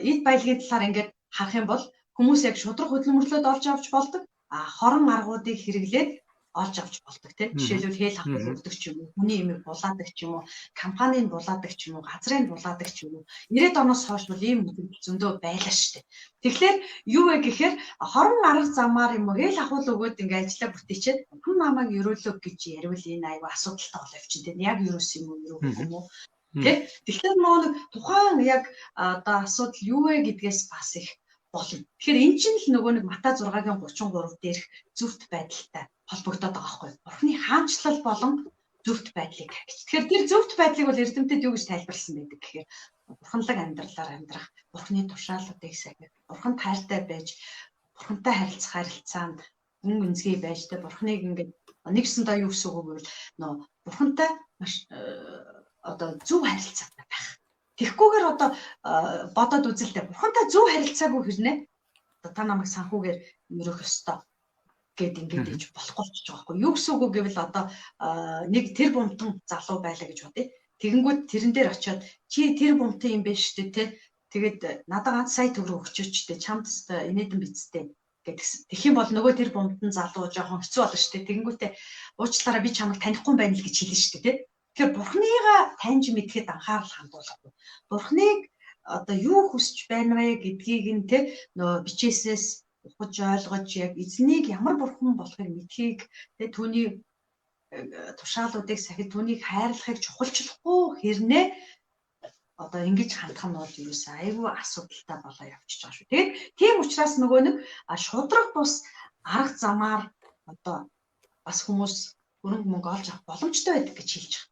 эд баялагын талаар ингээд харах юм бол хүмүүс яг шудраг хөдөлмөрлөөд олж авч болдог. А хорон аргуудыг хэрэглээд олж авч болдог тий. Жишээлбэл хээл хавхал өгдөг ч юм уу, хүний имийг булаадаг ч юм уу, компаниг булаадаг ч юм уу, газрыг булаадаг ч юм уу. 90-ад оноос хойш бол ийм үзэгдэл зөндөө байлаа шүү дээ. Тэгэхээр юу вэ гэхээр хорон арга замаар юм уу хээл хавхал өгөөд ингээ ажиллаа бүтээчээд хүн намайг ерөөлөө гэж яриул энэ айгу асуудалтай болоо явчин тий. Яг ерөөс юм уу, ерөөгүй юм уу? Тэ? Тэгэхээр нөгөө нэг тухайн яг одоо асуудал юу вэ гэдгээс бас их болно. Тэгэхээр эн чинь л нөгөө нэг Матай 6-гийн 33 дээрх зөвхт байдалтай холбогдоод байгаа байхгүй юу? Бурхны хаанчлал болон зөвхт байдлыг тавьж. Тэгэхээр тэр зөвхт байдлыг бол эрдэмтэд юу гэж тайлбарласан байдаг гэхээр бурханлаг амьдралаар амьдрах, бурхны тушаалуудыг сахих, бурханд хайртай байж, бурхантай харилцах харилцаанд гүн гүнзгий байж тэ бурхныг ингээд нэгсэндээ юу гэсэн үг вэ гэвэл нөө бурхантай маш одоо зөв харилцаатай байх. Тэгэхгүйгээр одоо бодоод үзэлтэй бурхантай зөв харилцаагүй хэрнээ одоо та намайг санхүүгээр өрөөх ёстой гэд ингээд ээж болохгүй болчих жоох байхгүй. Юу гэсэн үг вэ гэвэл одоо нэг тэр бумтан залуу байлаа гэж бодъё. Тэгэнгүүт тэрэн дээр очиод чи тэр бумтан юм биш үү те. Тэгээд надад ганц сая төгрөг өгчөөч те. Чамд өстой инээдэн бицтэй гэдгсэн. Тэгэх юм бол нөгөө тэр бумтан залуу жоохон хэцүү болно шүү дээ. Тэгэнгүүтээ уучлаарай би чамайг танихгүй юм байна л гэж хэлнэ шүү дээ те. Тэгэхээр бурхныгаа таньж мэдхэд анхаарал хандуулахгүй. Бурхныг одоо юу хүсэж байна вэ гэдгийг нь те нөгөө бичээсээс ухаж ойлгож яг эзнийг ямар бурхан болохыг мэдхийг те түүний тушаалуудыг сахид түүнийг хайрлахыг чухалчлахгүй хэрнээ одоо ингэж хандах нь бол ерөөсөө айгүй асуудалтай болоо явчихж байгаа шүү. Тэгээд тийм учраас нөгөө нэг шудраг бус арга замаар одоо бас хүмүүс хөрөнгө мөнгө олж авах боломжтой байдаг гэж хэлж байгаа.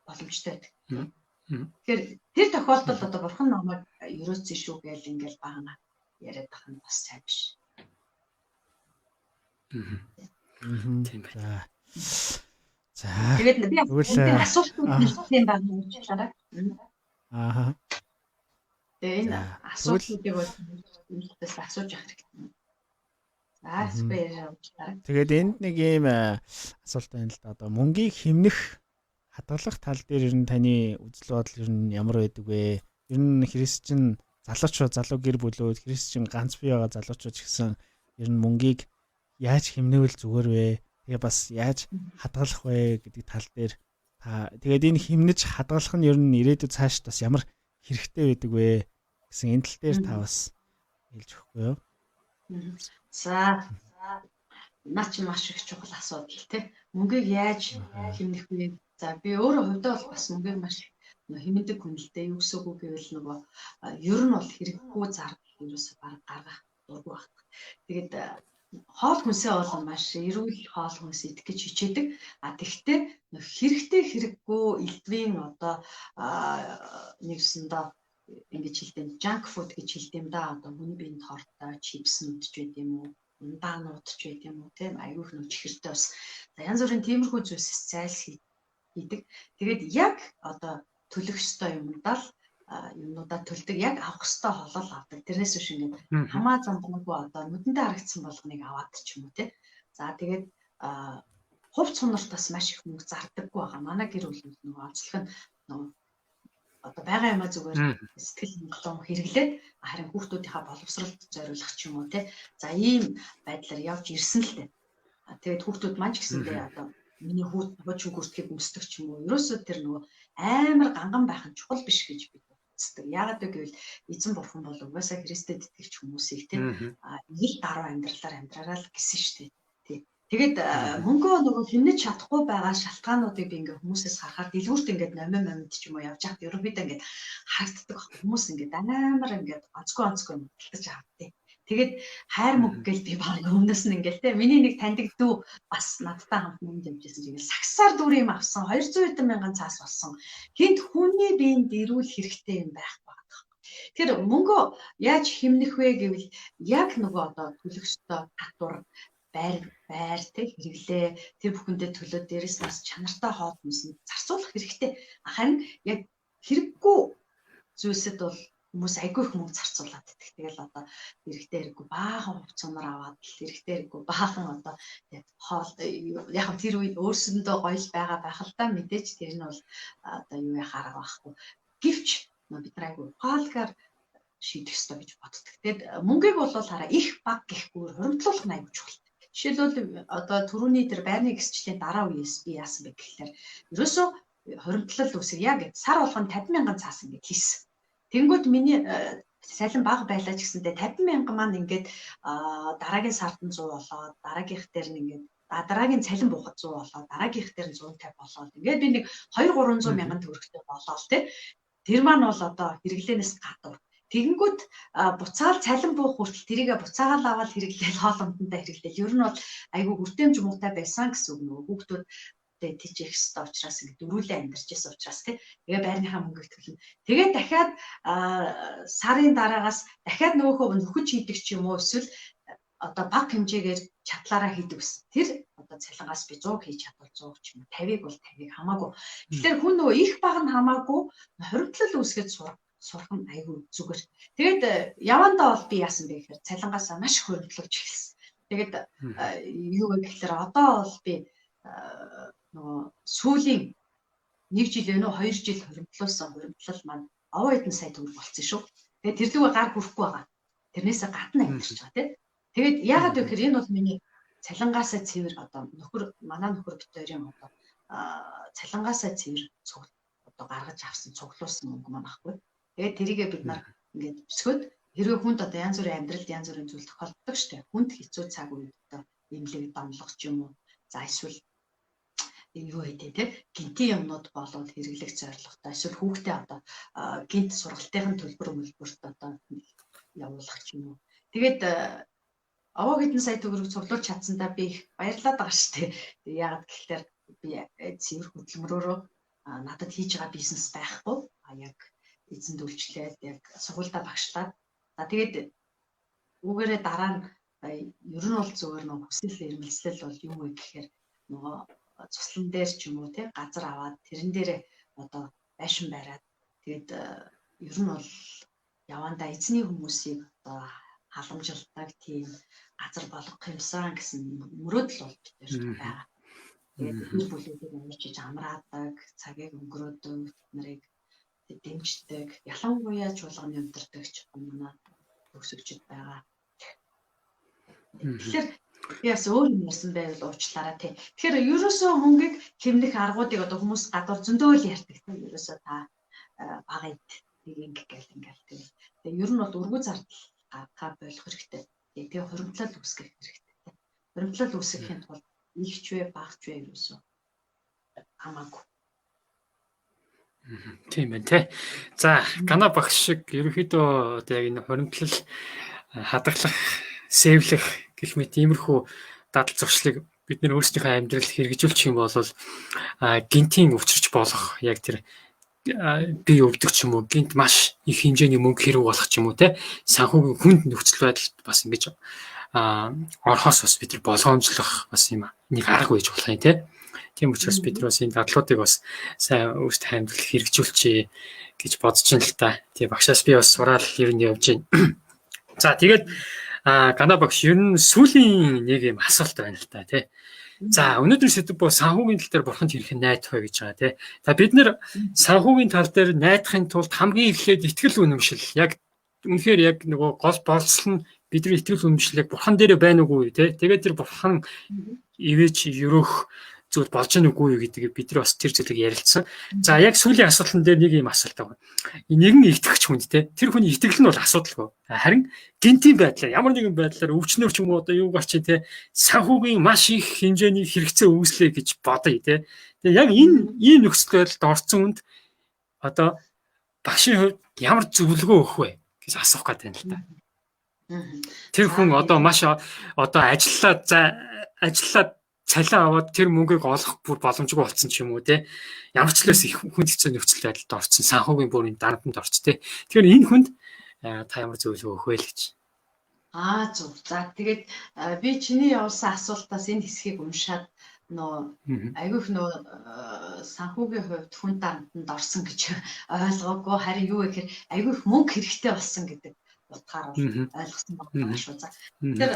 Боломжтой байдаг. Тэгэхээр тэр тохиолдолд одоо бурхан намайг ерөөцсөн шүү гээл ингээл баана яриад байх нь бас сайн биш. Тийм байна. За. Тэгээд би асуултууд нэрлэсэн байна уучлаарай. Аа. Тэгээ энэ асуултуудыг бол бас асууж явах хэрэгтэй. За, спэр уучлаарай. Тэгээд энд нэг ийм асуулт байна л да. Одоо мөнгийг хэмнэх хадгалах тал дээр ер нь таны үзэл бодол ер нь ямар байдаг вэ? Ер нь христчин залуучууд, залуу гэр бүлүүд, христчин ганц бие байгаа залуучууд ч гэсэн ер нь мөнгийг яаж хэмнэвэл зүгээр вэ? Тэгээ бас яаж хадгалах вэ гэдэг тал дээр та тэгээд энэ хэмнэж хадгалах нь ер нь ирээдүйд цааш бас ямар хэрэгтэй байдаг вэ гэсэн энэ тал дээр та бас хэлж өгөхгүй юу? За, наа чи маш их чухал асуудал тий. Мөнгийг яаж хэмнэх вэ? За, би өөрөө хувьдаа бол бас мөнгийг маш хэмнэдэг хүн л дээ. Юу гэсэн үг гэвэл нөгөө ер нь бол хэрэггүй зардал ерөөсөө бараг гаргах дургүй байх. Тэгээд хоол хүнсээ бол маш эрүүл хоол хүнс идэх гэж хичээдэг. А тэгвэл хэрэгтэй хэрэггүй элдвийн одоо нэгсэндээ ингэж хэлдэм junk food гэж хэлдэм да. Одоо хүний биед хортой чипснүүд ч байд юм уу, ундаанууд ч байд юм уу тийм айгүйх нөө чихэртэй бас за янз бүрийн тиймэрхүү зүйлсээс зайлс хийдэг. Тэгээд яг одоо төлөх ёстой юмдаа л юмнуудаа төлдөг, яг авах ёстой хоолол авдаг. Тэрнээс биш ингээд хамаа замбаргүй одоо нүдэндээ харагдсан болгоныг аваад ч юм уу тий. За тэгээд хувц сунарт бас маш их мөнгө зардаггүй байгаа. Манай гэр бүл нөгөө онцлог нь нөгөө одоо байгаа юмаа зүгээр сэтгэл хангалуун хэрэглээд харин хүүхдүүдийнхаа боловсролд зориулах ч юм уу тий. За ийм байдлаар явж ирсэн л дээ. Тэгээд хүүхдүүд маань ч гэсэндээ одоо миний хүү хуучин гүртгийг өмсдөг ч юм уу. Ерөөсөө тэр нөгөө амар ганган байх нь чухал биш гэж би үздэг. Яагаад вэ гэвэл эзэн бурхан бол угаасаа Христэд итгэгч хүмүүсийг тий ил даруй амьдралаар амьдраараа л гэсэн шүү дээ. Тий. Тэгээд мөнгөө нөгөө хэмнэж чадахгүй байгаа шалтгаануудыг би ингээ хүмүүсээс харахаар дэлгүүрт ингээд номин момент ч юм уу явж байхад ерөнхийдөө ингээд харагддаг хүмүүс ингээд амар ингээд онцгой онцгой мөрдөлдөж авдیں۔ Тэгээд хайр мөнгө гэл би баг өмнөөс нь ингээл те миний нэг таньдаг дүү бас надтай хамт мөнгө дэмжижсэн чинь ингээл сагсаар дүр юм авсан 200 хэдэн мянган цаас болсон. Хинт хүний биед эрүүл хэрэгтэй юм байхгүй байгаа. Тэр мөнгөө яаж хэмнэх вэ гэвэл яг нөгөө одоо төлөх ёстой татвар байр байр тэ хэрэглээ тэр бүхэндээ төлөө дээрэс бас чанартай хоол хүнсэнд зарцуулах хэрэгтэй. Харин яг хэрэггүй зүйлсэд бол Хүмүүс айгүй их мөнгө зарцуулаад идэх. Тэгэл одоо хэрэгтэй хэрэггүй баахан хувцаанаар аваад л хэрэгтэй хэрэггүй баахан одоо хоол яг тэр үед өөрсөндөө гоё л байгаа байх л та, мэдээч тэр нь бол одоо юу яхаар арга байхгүй. Гэвч бид нар айгүй ухаалгаар шийдэх ёстой гэж боддог. Тэгэд мөнгийг бол хараа их баг гэхгүйгээр хуримтлуулах нь айгүй чухал. Жишээлбэл, одоо түрүүний тэр байрны гисчлийн дараа үеэс би яасан бэ гэхлээр ерөөсөө хуримтлал үүсгье гэд сар болгоно 50 мянган цаас ингээд хийсэн. Тэнгүүд миний цалин бага байлаа ч гэсэндээ 50 мянган маань ингээд дараагийн сард нь 100 болоод, дараагийнх дээр нь ингээд дараагийн цалин буухад 100 болоод, дараагийнх дээр нь 150 болоод, ингээд би нэг 2 300 мянган төгрөгтэй болоод тий. Тэр маань бол одоо хэрэглээнээс гадуур. Тэгэнгүүт буцаал цалин буух хүртэл тэрийгэ буцаагаал аваад хэрэглээл, хоол унтандаа хэрэглээл. Ер нь бол айгүй хүртээмж муутай байсан гэсэн үг, нөгөө хүүхдүүд тэжээх ёстой учраас ингэ дөрүүлээ амьдарч байсан учраас тий. Тэгээ байрныхаа мөнгийг төлнө. Тэгээ дахиад сарын дараагаас дахиад нөгөөхөө нөхөж хийдэг ч юм уу, эсвэл одоо бага хэмжээгээр чадлаараа хийдэг гэсэн. Тэр одоо цалингаас би 100 хийж чадвал 100 ч юм уу, 50-ыг бол 50-ыг хамаагүй. Тэгэхээр хүн нөгөө их бага нь хамаагүй хуримтлал үүсгэж сурах нь айгүй зүгээр. Тэгээд явандаа бол би яасан бэ гэхээр цалингаасаа маш их хуримтлуулж эхэлсэн. Тэгээд юу вэ гэхээр одоо бол би нөгөө сүүлийн 1 жил өнөө 2 жил хуримтлуулсан хуримтлал маань овоо хэдэн сая төгрөг болсон шүү. Тэгээд тэр лүүгээ гар хүрэхгүй байгаа. Тэрнээсээ гадна амьдарч байгаа тийм. Тэгээд яагаад вэ гэхээр энэ бол миний цалингаасаа цэвэр, одоо нөхөр, манай нөхөр бит хоёрын одоо цалингаасаа цэвэр цуг одоо гаргаж авсан, цуглуулсан мөнгө маань ахгүй. Тэгээд тэрийгээ бид нар ингээд өсгөөд, хэрвээ хүнд одоо янз бүрийн амьдралд янз бүрийн зүйл тохиолддог шүү дээ. Хүнд хэцүү цаг үед одоо эмнэлэг домлох ч юм уу. За, эсвэл юу гэдэг те, гинтийн юмнууд болвол хэрэглэх зорилготой, эсвэл хүүхдээ одоо гинт сургалтын төлбөр мөлбөрт одоо явуулах ч юм уу. Тэгээд овоо хэдэн сая төгрөг цуглуулж чадсандаа би их баярлаад байгаа шүү дээ. Яагаад гэхлээр би цэвэр хөдөлмөрөөрөө, надад хийж байгаа бизнес байхгүй. А яг эзэнд үйлчлээд, яг сургуульдаа багшлаад, за тэгээд үүгээрээ дараа нь ер нь бол зүгээр нөгөө хүсэл эрмэлзэл бол юу вэ гэхээр нөгөө цуслан дээр ч юм уу тий газар аваад, тэрэн дээрээ одоо байшин бариад, тэгээд ер нь бол явандаа эзний хүмүүсийг одоо халамжилдаг тийм газар болгох юмсан гэсэн мөрөөдөл бол бид байгаа. Тэгээд гэр бүлүүдийг амарчиж амраадаг, цагийг өнгөрөөдөг, тэд нарыг дэмждэг, ялангуяа чуулганы удирдагч манай төгсөгчд байгаа. Тэгэхээр би бас өөр юм ярьсан байвал уучлаарай тий. Тэгэхээр ерөөсөө мөнгийг хэмнэх аргуудыг одоо хүмүүс гадуур зөндөөл ярьдаг тий. Ерөөсөө та бага эд нэг ингэ гэл ингээл тий. Тэгээ ер нь бол өргүү зардал гаргахаа болох хэрэгтэй. Тэгээ хуримтлал үүсгэх хэрэгтэй тий. Хуримтлал үүсгэхийн тулд ихч вэ, багч вэ ерөөсөө хамаагүй. Тийм байна те. За, Гана багш шиг ерөнхийдөө одоо яг энэ хуримтлал хадгалах, сэвлэх гэх мэт иймэрхүү дадал зуршлыг бид нэр өөрсдийнхөө амьдралд хэрэгжүүлчих юм бол гинтийн өвчрч болох, яг тэр бие өвдөх ч юм уу, гинт маш их хэмжээний мөнгө хэрэг болох ч юм уу те, санхүүгийн хүнд нөхцөл байдалд бас ингэж орохоос бас бид нар болгоомжлох бас юм нэг арга байж болох юм те. Тийм учраас бид нар бас энэ дадлуудыг бас сайн өөрсдөө амьдрал хэрэгжүүлчихье гэж бодож байна л та. Тэгээ багшаас би бас сураал ер нь явж байна. За, тэгээд Гана багш, ер нь сүүлийн нэг юм асуулт байна л та тий. За, өнөөдөр сэдэв бо санхүүгийн тал дээр бурханд хэрхэн найдах вэ гэж байгаа тий. За, бид нэр санхүүгийн тал дээр найдахын тулд хамгийн эхлээд итгэл үнэмшил, яг үнэхээр яг нөгөө гол болцол нь бидний итгэл үнэмшил яг бурхан дээр байна уугүй тий. Тэгээд тэр бурхан ивэж ерөөх зүйл болж гэнэ үгүй юу гэдгийг бид нар бас тэр зүйлийг ярилцсан. За, яг сүүлийн асуултан дээр нэг юм асуулт байгаа. Нэгэн итгэгч хүнд те, тэр хүний итгэл нь бол асуудалгүй. Харин гинтийн байдлаар, ямар нэгэн байдлаар өвчнөр ч юм уу, одоо юугаар чи те, санхүүгийн маш их хэмжээний хэрэгцээ үүслээ гэж бодъё те. Тэгээ яг энэ ийм нөхцөл байдалд орсон хүнд одоо багшийн хувьд ямар зөвлөгөө өгөх вэ гэж асуух гээд байна л та. Тэр хүн одоо маш одоо ажиллаа, за, ажиллаад цалин аваад тэр мөнгийг олох бүр боломжгүй болсон ч юм уу те. Ямар ч л бас их хүнд хэцүү нөхцөл байдалд орсон. Санхүүгийн бүрийн дарамтанд орч те. Тэгэхээр энэ хүнд та ямар зөвлөгөө өгөх вэ л гэж. Аа, зөв. За, тэгээд би чиний явуулсан асуултаас энэ хэсгийг уншаад Нөө айгүйх нөө санхүүгийн хувьд хүн дарамтанд орсон гэж ойлгоогүй, харин юу гэхээр айгүйх мөнгө хэрэгтэй болсон гэдэг утгаар бол ойлгосон байна шүү. За, тэгэхээр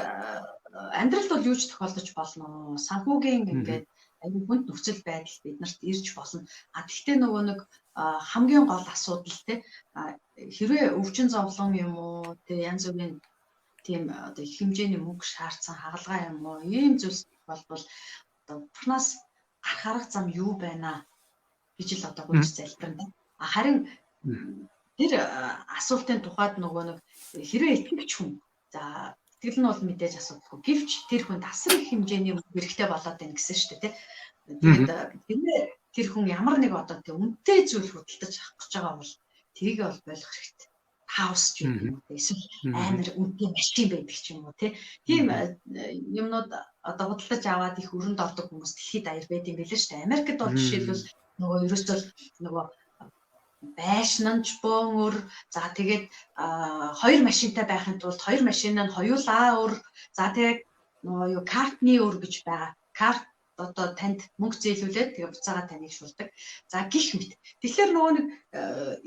амьдралд бол юу ч тохиолдож болно. Санхүүгийн ингээд айгүй хүнд нөхцөл байдал бид нарт ирж болно. А тэгтээ нөгөө нэг хамгийн гол асуудал те, хэрвээ өвчин зовлон юм уу те, янз бүрийн тийм одоо их хэмжээний мөнгө шаардсан хагалгаа юм уу, ийм зүйлс болбол одоо Бурханаас гарах арга зам юу байна гэж л одоо гүйж залбирна. А харин тэр асуултын тухайд нөгөө нэг хэрвээ итгэгч хүн, за, итгэл нь бол мэдээж асуудалгүй. Гэвч тэр хүн асар их хэмжээний мөнгө хэрэгтэй болоод байна гэсэн шүү дээ, тий. Тэгээд хэрвээ тэр хүн ямар нэг одоо тэг үнэтэй зүйл худалдаж авах гэж байгаа бол тэрийг бол болох хэрэгтэй. House ч юм уу, эсвэл амар үнэтэй машин байдаг ч юм уу, тий. Тийм юмнууд одоо худалдаж аваад их өрөнд ордог хүмүүс дэлхийд даяар байд юм билээ шүү дээ. Америкт бол жишээлбэл нөгөө ерөөсөө нөгөө байшин нь ч бөөн өр, за, тэгээд хоёр машинтай байхын тулд хоёр машин нь хоёулаа өр, за, тэгээд нөгөө юу картны өр гэж байгаа. Карт одоо танд мөнгө зээлүүлээд, тэгээ буцаага таныг шулдаг. За, гих мэт. Тэгэхээр нөгөө нэг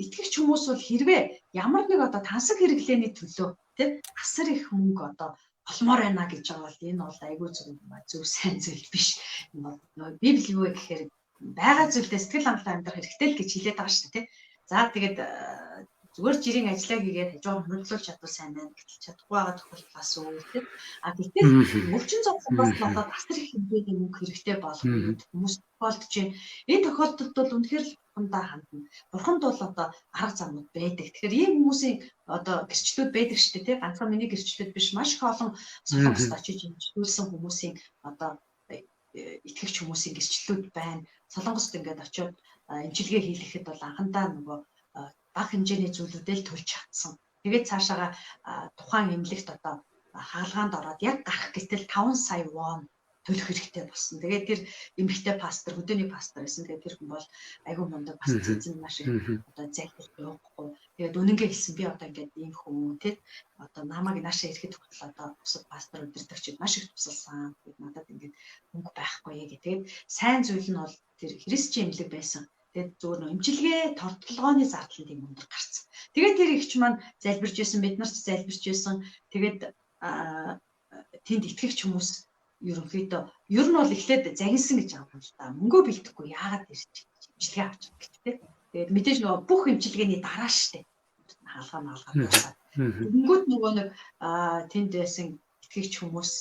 итгэгч хүмүүс бол хэрвээ ямар нэг одоо тансаг хэрэглээний төлөө тий асар их мөнгө одоо олмоор байна гэж байгаа бол энэ бол айгүй зүг юм а, зөв сайн зүйл биш. Энэ бол нөгөө Библи юу вэ гэхээр байгаа зүйлдээ сэтгэл хангалуун амьдрах хэрэгтэй л гэж хэлээд байгаа шүү дээ, тий. За, тэгээд зүгээр жирийн ажиллаа хийгээд хажуугаар хөрөнгөлүүлж чадвал сайн байна. Гэтэл чадахгүй байгаа тохиолдол бас өөр, тий. А гэтэл өвчин зовлонгоос болоод асар их хэмжээний мөнгө хэрэгтэй болох үед хүмүүс тохиолдож байна. Энэ тохиолдолд бол үнэхээр л Бурхандаа хандна. Бурханд бол одоо арга замнууд байдаг. Тэгэхээр ийм хүмүүсийн одоо гэрчлүүд байдаг шүү дээ, тий. Ганцхан миний гэрчлүүд биш, маш их олон Солонгост очиж эмчлүүлсэн хүмүүсийн одоо итгэгч хүмүүсийн гэрчлэлүүд байна. Солонгост ингээд очиод эмчилгээ хийлгэхэд бол анхандаа нөгөө бага хэмжээний зүйлүүдээ л төлж чадсан. Тэгээд цаашаага тухайн эмнэлэгт одоо хаалгаанд ороод яг гарах гэтэл 5 сая вон төлөх хэрэгтэй болсон. Тэгээд тэр эмэгтэй пастор, хөдөөний пастор байсан. Тэгээд тэр хүн бол айгүй мундаг, бас эзэн маш их одоо залбирч явахгүй. Тэгээд үнэнгээ хэлсэн, би одоо ингээд ийм хүн тий одоо намайг наашаа ирэхэд хүртэл одоо бусад пастор удирдагчид маш их тусалсан. Тэгээд надад ингээд мөнгө байхгүй гэх. Тэгээд сайн зүйл нь бол тэр христчийн эмнэлэг байсан. Тэгээд зүгээр нөө эмчилгээ тордолгооны зардал нь тийм өндөр гарцсан. Тэгээд тэр ихч маань залбирч байсан, бид нар ч залбирч байсан. Тэгээд тэнд итгэгч хүмүүс ерөнхийдөө ер нь бол эхлээд загинсан гэж байгаа юм л да. Мөнгөө бэлтгэхгүй яагаад ирж эмчилгээ авч байгаа гэж тэ. Тэгээд мэдээж нөгөө бүх эмчилгээний дараа штэ. Хаалгаа маалгаа дуусаад. Тэгэнгүүт нөгөө нэг тэнд байсан итгэгч хүмүүс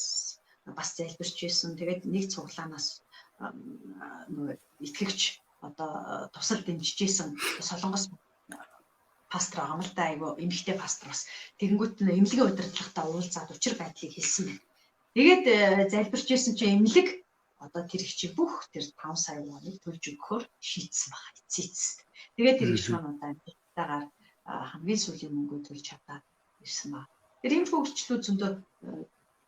бас залбирч байсан. Тэгээд нэг цуглаанаас нөгөө итгэгч одоо тусал дэмжижсэн Солонгос пастор байгаа юм л да, айгу эмэгтэй пастор бас. Тэгэнгүүт нь эмнэлгийн удирдлагатай уулзаад учир байдлыг хэлсэн байна. Тэгээд залбирч байсан чинь эмнэлэг одоо тэр их чи бүх тэр 5 сая воныг төлж өгөхөөр шийдсэн байгаа эцэст. Тэгээд тэр их маань одоо амжилттайгаар хамгийн сүүлийн мөнгөө төлж чадаад ирсэн ба. Тэр ийм хөгжлүүд зөндөө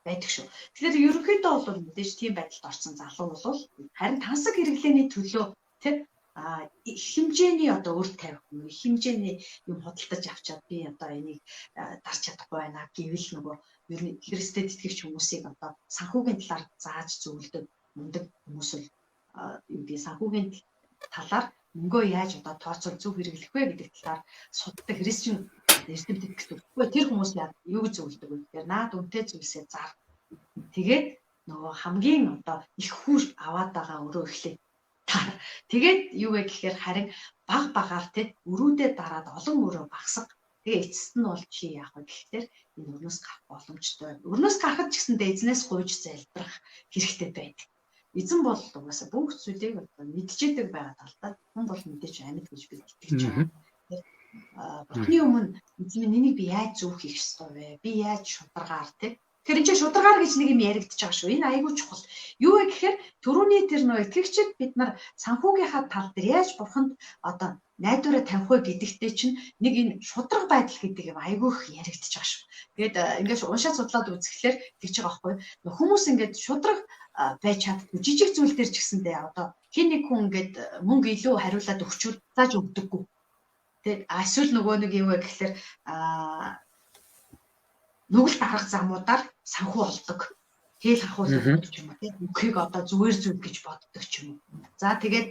байдаг шүү. Тэгэхээр ерөнхийдөө бол мэдээж тийм байдалд орсон залуу бол харин тансаг хэрэглээний төлөө тий их хэмжээний одоо өр тавих юм, их хэмжээний юм худалдаж авчаад би одоо энийг дарч чадахгүй байна гэвэл нөгөө ер нь Христэд итгэгч хүмүүсийг одоо санхүүгийн талаар зааж зөвлөдөг мундаг хүмүүс л юу гэдэг санхүүгийн талаар мөнгөө яаж одоо тооцоол зөв хэрэглэх вэ гэдэг талаар судалдаг христчин эрдэмтэд гэсэн. Тэр хүмүүс юу гэж зөвлөдөг вэ гэхээр наад үнэтэй зүйлсээ зар. Тэгээд нөгөө хамгийн одоо их хүүр аваад байгаа өрөө эхлээд. Тэгээд юу вэ гэхээр харин баг багаар те өрүүдээ дараад олон өрөө багсга. Тэгээ эцэст нь бол чи яах вэ гэхээр энэ өрнөөс гарах боломжтой. Өрнөөс гарахад ч гэсэндээ эзнээс гуйж залбирах хэрэгтэй байдаг. Эзэн бол угаасаа бүх зүйлийг одоо мэдчихэд байгаа талдаа хүн бол мэдээж амьд гэж би итгэж байгаа. Бурхны өмнө эзэн минь, энийг би яаж зөв хийх ёстой вэ? Би яаж шударгаар те. Тэгэхээр энэ чинь шударгаар гэж нэг юм яригдчих байгаа шүү. Энэ айгүй чухал. Юу вэ гэхээр түрүүний тэр нөө итгэгчид бид нар санхүүгийнхаа тал дээр яаж бурханд одоо найдвараа тавих вэ гэдэгтээ чинь нэг энэ шударга байдал гэдэг юм айгүй их яригдчих байгаа шүү. Тэгээд ингээд уншаад судлаад үзэхлээр тэгж байгаа байхгүй. Хүмүүс ингээд шударга байж чаддгүй. Жижиг зүйл дээр ч гэсэндээ одоо хин нэг хүн ингээд мөнгө илүү хариулаад өгчүүл зааж өгдөггүй. Тэгээд эсвэл нөгөө нэг юм вэ гэхлээр нүгэлт арга замуудаар санхүү олдог. Хэл хахуул өгдөг ч юм уу тийм үхийг одоо зүгээр зүйл гэж боддог ч юм уу. За тэгээд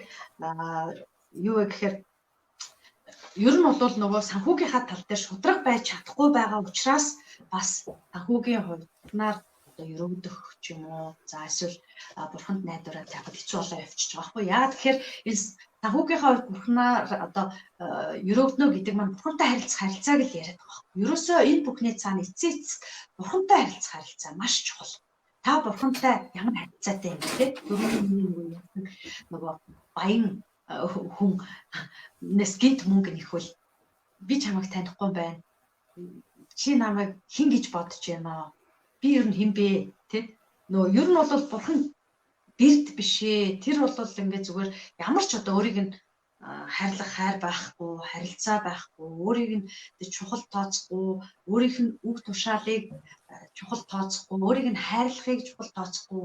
юу вэ гэхээр ер нь бол нөгөө санхүүгийнхаа тал дээр шудраг байж чадахгүй байгаа учраас бас санхүүгийн хувьднаар одоо өрөөгдөх ч юм уу. За эсвэл бурханд найдвараа тавихад хэцүү болоо явчихж байгаа байхгүй. Яагаад тэгэхээр энэ санхүүгийнхаа хувьд бурхнаар одоо өрөөгднө гэдэг маань бурхантай харилцах харилцааг л яриад байгаа байхгүй. Ерөөсөө энэ бүхний цаана эцээ эц бурхантай харилцах харилцаа маш чухал. Та бурхантай ямар харилцаатай юм бэ те? Дөрөвний нөгөө баян хүн нэс гинт мөнгө нэхвэл би чамайг танихгүй байна. Чи намайг хэн гэж бодож байна аа? Би ер нь хэн бэ? Тэ? Нөгөө ер нь бол бурхан бэрд биш ээ. Тэр бол ингээд зүгээр ямар ч одоо өөрийг нь хайрлах хайр байхгүй, харилцаа байхгүй, өөрийг нь чухал тооцохгүй, өөрийнх нь үг тушаалыг чухал тооцохгүй, өөрийг нь хайрлахыг чухал тооцохгүй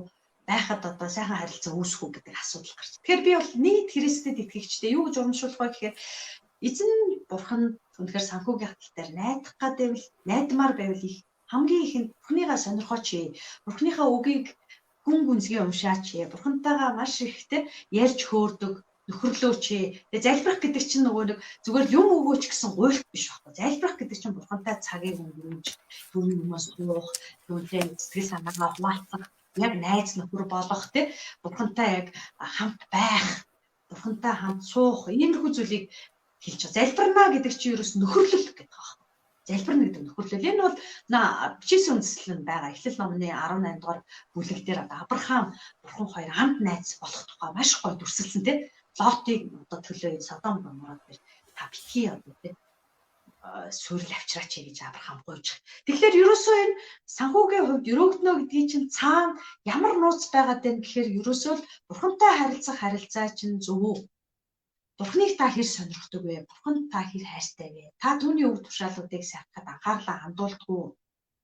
байхад одоо сайхан харилцаа үүсэх үү гэдэг асуудал гарч. Тэгэхээр би бол нийт Христэд итгэгчтэй юу гэж урамшуулах вэ гэхээр эзэн бурхан үнэхээр санхүүгийн хатал дээр найдах гэвэл найдмаар байвал их хамгийн ихэнд бурхныгаа сонирхооч. Бурхныхаа үгийг гүн гүнзгий уншаач. Бурхантайгаа маш ихтэй ярьж хөөрдөг нөхөрлөөч. Тэгээ залбирах гэдэг чинь нөгөө нэг зүгээр юм өгөөч гэсэн гуйлт биш байхгүй. Залбирах гэдэг чинь бурхантай цагийг өнгөрөөж, түүний өмнө суух, түүнтэй сэтгэл санаагаа хуваалцах, яг найз нөхөр болох тий бурхантай яг хамт байх, бурхантай хамт суух иймэрхүү зүйлийг хэлж байгаа. Залбирна гэдэг чинь ерөөс нөхөрлөл гэдэг байгаа. Залбирна гэдэг нөхөрлөл. Энэ бол бичээсэн үндэслэл нь байгаа. Эхлэл номны 18 дугаар бүлэг дээр одоо Авраам бурхан хоёр хамт найз болох тухай маш гоё дүрсэлсэн тий. Лотыг одоо төлөө Содом Гоморро дээр та битгий одоо тий сүрэл авчираач гэж Авраам гуйж. Тэгэхээр ерөөсөө энэ санхүүгийн хувьд өрөөгднө гэдгийг чинь цаана ямар нууц байгаад байна гэхээр ерөөсөө л бурхантай харилцах харилцаа чинь зөв үү? Бурхныг та хэр сонирхдаг вэ? Бурхан та хэр хайртай вэ? Та түүний үг тушаалуудыг сахихад анхаарлаа хандуулдаг уу?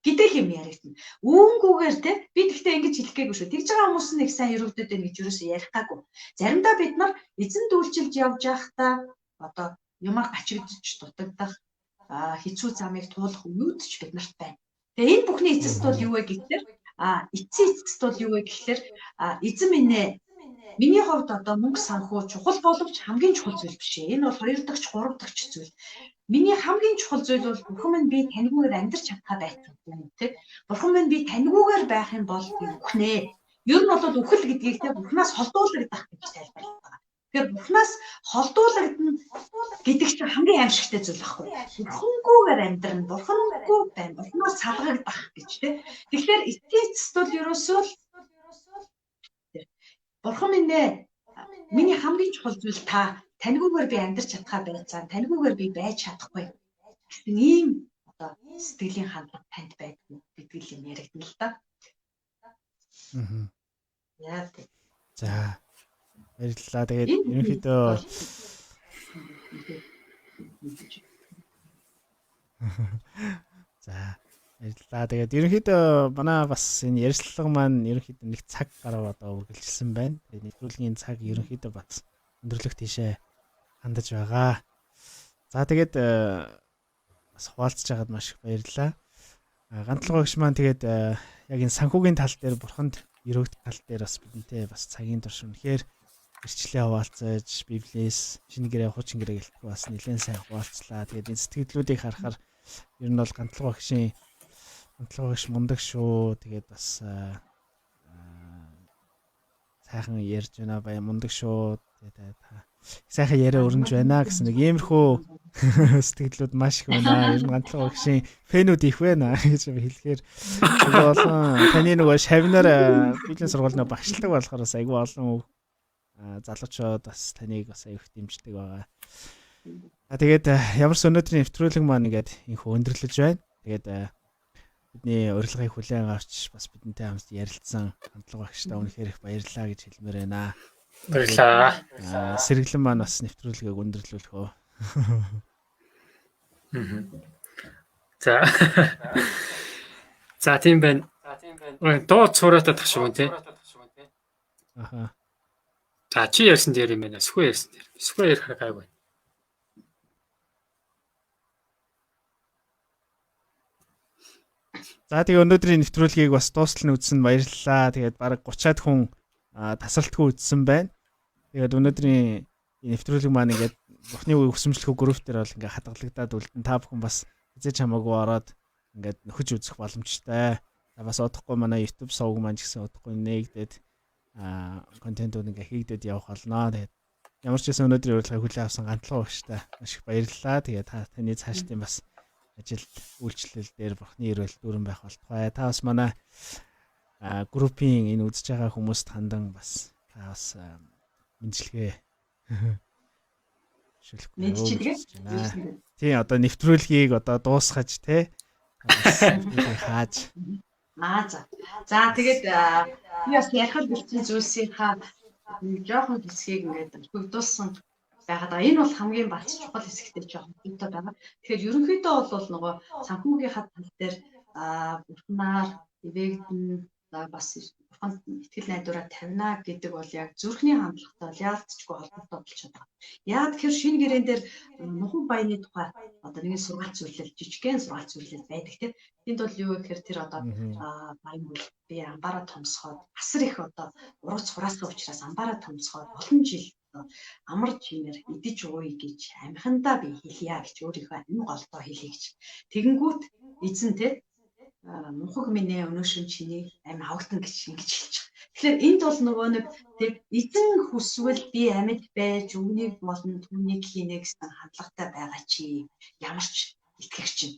Гэдэг юм яригдана. Үүнгүүгээр те би тэгтээ ингэж хэлэх гээгүй шүү. Тэгж байгаа хүмүүс нэг сайн өрөвдөд байна гэж юусоо ярих гаагүй. Заримдаа бид нар эзэн дүүлчилж явж байхдаа одоо юмар гачигдж дутагдах хэцүү замыг туулах үеүд ч бид нарт байна. Тэгээ энэ бүхний эцэст бол юу вэ гэхээр эцсийн эцэст бол юу вэ гэхээр эзэн минь ээ миний хувьд одоо мөнгө санхүү чухал боловч хамгийн чухал зүйл биш ээ. Энэ бол хоёр дахь, гурав дахь зүйл. Миний хамгийн чухал зүйл бол бурхан минь би таньгүйгээр амьдрч чадхаа байх юм тий. Бурхан минь би таньгүйгээр байх юм бол би үхнэ. Ер нь бол үхэл гэдгийг те бурханаас холдуулагдах гэж тайлбарлаж байгаа. Тэгэхээр бурханаас холдуулагдана гэдэг чинь хамгийн аимшигтай зүйл байхгүй. Бурхангүйгээр амьдрна, бурхангүй байна, бурханаас салгагдах гэж тий. Тэгэхээр эцэст бол ерөөсөө л бурхан минь ээ миний хамгийн чухал зүйл та таньгүйгээр би амьдрч чадхаа байцаан, таньгүйгээр би байж чадахгүй гэсэн ийм одоо сэтгэлийн хандлага танд байдгүй гэдэг л юм яригдана л да. Аа. Яа тий. За. Баярлалаа. Тэгээд ерөнхийдөө за баярлалаа. Тэгээд ерөнхийдөө манай бас энэ ярилцлага маань ерөнхийдөө нэг цаг гарав одоо үргэлжилсэн байна. Тэгээд нэвтрүүлгийн цаг ерөнхийдөө бас өндөрлөх тийшээ хандаж байгаа. За тэгээд бас хуваалцж байгаад маш их баярлалаа. Гантлага багш маань тэгээд яг энэ санхүүгийн тал дээр бурханд өрөөгдөх тал дээр бас бидэнтэй бас цагийн турш үнэхээр эрчлээ хуваалцаж, Библиэс шинэ гэрээ, хуучин гэрээ гэлтгүй бас нэлээд сайн хуваалцлаа. Тэгээд энэ сэтгэлдлүүдийг харахаар ер нь бол гантлага багшийн гантлага багш мундаг шүү. Тэгээд бас сайхан ярьж байна, баян мундаг шүү. Тэгээд та сайхан яриа өрнөж байна гэсэн нэг иймэрхүү сэтгэлдлүүд маш их байна. Ер нь гантлага багшийн фэнүүд их байна гэж хэлэхээр айгүй олон таны нөгөө шавнаар библийн сургууль нөө багшилдаг болохоор бас айгүй олон залуучууд бас таныг бас аюух дэмждэг байгаа. А тэгээд ямар ч өнөөдрийн нэвтрүүлэг маань ингээд инхүү өндөрлөж байна. Тэгээд бидний урилгыг хүлээн авч бас бидэнтэй хамт ярилцсан хандлага багштай үнэхээр их баярлалаа гэж хэлмээр байна. Баярлалаа. Сэргэлэн маань бас нэвтрүүлгийг өндөрлүүлэх үү. За. За тийм байна. Дуу цураатаад тах шиг үү те. Аха. За чи ярьсан дээр юм байна. Сүхэ ярьсан дээр. Сүхэ ярих гайгүй. За, тэгээ өнөөдрийн нэвтрүүлгийг бас дуустал нь үзсэн баярлалаа. Тэгээд бараг 30-аад хүн тасралтгүй үзсэн байна. Тэгээд өнөөдрийн нэвтрүүлэг маань ингээд Бурхны үгийг хүсэмжлэх групп дээр бол ингээд хадгалагдаад үлдэн, та бүхэн бас хэзээ ч хамаагүй ороод ингээд нөхөж үзэх боломжтой. За, бас удахгүй манай YouTube сувг маань ч гэсэн удахгүй нээгдээд контентууд ингээд хийгдээд явах болно. Тэгээд ямар ч байсан өнөөдрийн урилгыг хүлээн авсан гантлага багштай маш их баярлалаа. Тэгээд та таны цаашдын бас ажил үйлчлэл дээр Бурхны өрөөл дүүрэн байх болтугай. Та бас манай группийн энэ үзэж байгаа хүмүүст хандан бас та бас мэндчилгээ шүлэхгүй. Мэдчилгээ. Тийм, одоо нэвтрүүлгийг одоо дуусгаж те хааж. Аа, за. За, тэгээд би бас ярих бэлдсэн зүйлсийнхаа жоохон хэсгийг ингээд хөгдүүлсэн байгаад байгаа. Энэ бол хамгийн бац чухал хэсэгтэй жоохон юутай байгаа. Тэгэхээр ерөнхийдөө бол нөгөө санхүүгийнхаа тал дээр бурхнаар ивэгдэн, за бас бурханд итгэл найдвараа тавина гэдэг бол яг зүрхний хандлагатай бол яалтчгүй холбоотой болчиход байгаа. Яг тэгэхээр шинэ гэрээн дээр мунхан баяны тухай одоо нэгэн сургаал зөвлөл, жижигхэн сургаал зөвлөл байдаг тийм. Тэнд бол юу гэхээр тэр одоо баян бол би амбараа томсгоод асар их одоо ургац хураасаа учраас амбараа томсгоод олон жил амар чимээр идэж ууя гэж амхандаа би хэлье гэж өөрийнхөө амь голдоо хэлье гэж. Тэгэнгүүт эзэн те мунхаг минь ээ, өнөөшин чиний амь авагдана гэж ингэж хэлж байгаа. Тэгэхээр энд бол нөгөө нэг тэг эзэн хүсвэл би амьд байж үүнийг болон түүнийг хийнэ гэсэн хандлагатай байгаа чи ямар ч итгэгч чинь.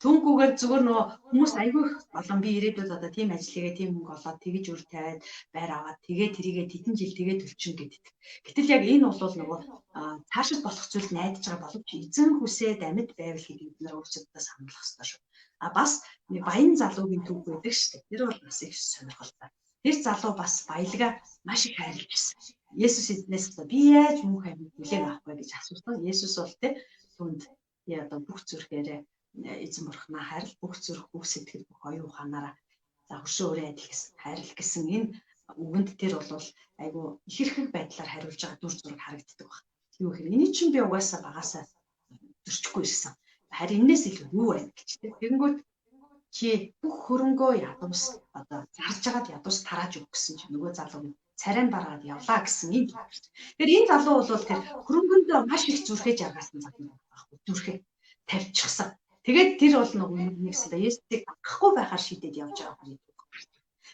Түүнгүүгээр зүгээр нөгөө хүмүүс айгүй их олон би ирээдүйд одоо тийм ажил хийгээ, тийм мөнгө олоод тэгэж үр тавиад байр аваад тэгээ тэрийгээ тэдэн жил тэгээ төлчин гэдэг. Гэтэл яг энэ бол нөгөө цаашид болох зүйлд найдаж байгаа боловч эзэн хүсээд амьд байвал гэдгийг бид нар өөрсдөө сануулах ёстой шүү. А бас нэг баян залуугийн түүх байдаг шүү дээ. Тэр бол бас их сонирхолтой. Тэр залуу бас баялгаа маш их хайрлаж байсан. Есүс эзнээс би яаж мөнх амьд хүлээн авах вэ гэж асуусан. Есүс бол тэ түнд би одоо бүх зүрхээрээ эзэн бурхнаа хайрл, бүх зүрх, бүх сэтгэл, бүх оюун ухаанаараа, за хөршөө өөрийн адил гэсэн хайрл гэсэн энэ үгэнд тэр бол айгу ихэрхэг байдлаар хариулж байгаа дүр зураг харагддаг баг. Юу гэхээр эний чинь би угаасаа багасаа зөрчихгүй ирсэн. Харин энэс илүү юу байна гэж тэ. Тэгэнгүүт чи бүх хөрөнгөө ядуус одоо зарж агаад ядуус тарааж өг гэсэн чинь нөгөө залуу нь царай нь бараад явлаа гэсэн юм. Тэгэхээр энэ залуу бол тэр хөрөнгөндөө маш их зүрхээ жаргасан залуу байхгүй, зүрхээ тавьчихсан. Тэгээд тэр бол нөгөө нэгсэн Есүсийг дагахгүй байхаар шийдээд явж байгаа хүн.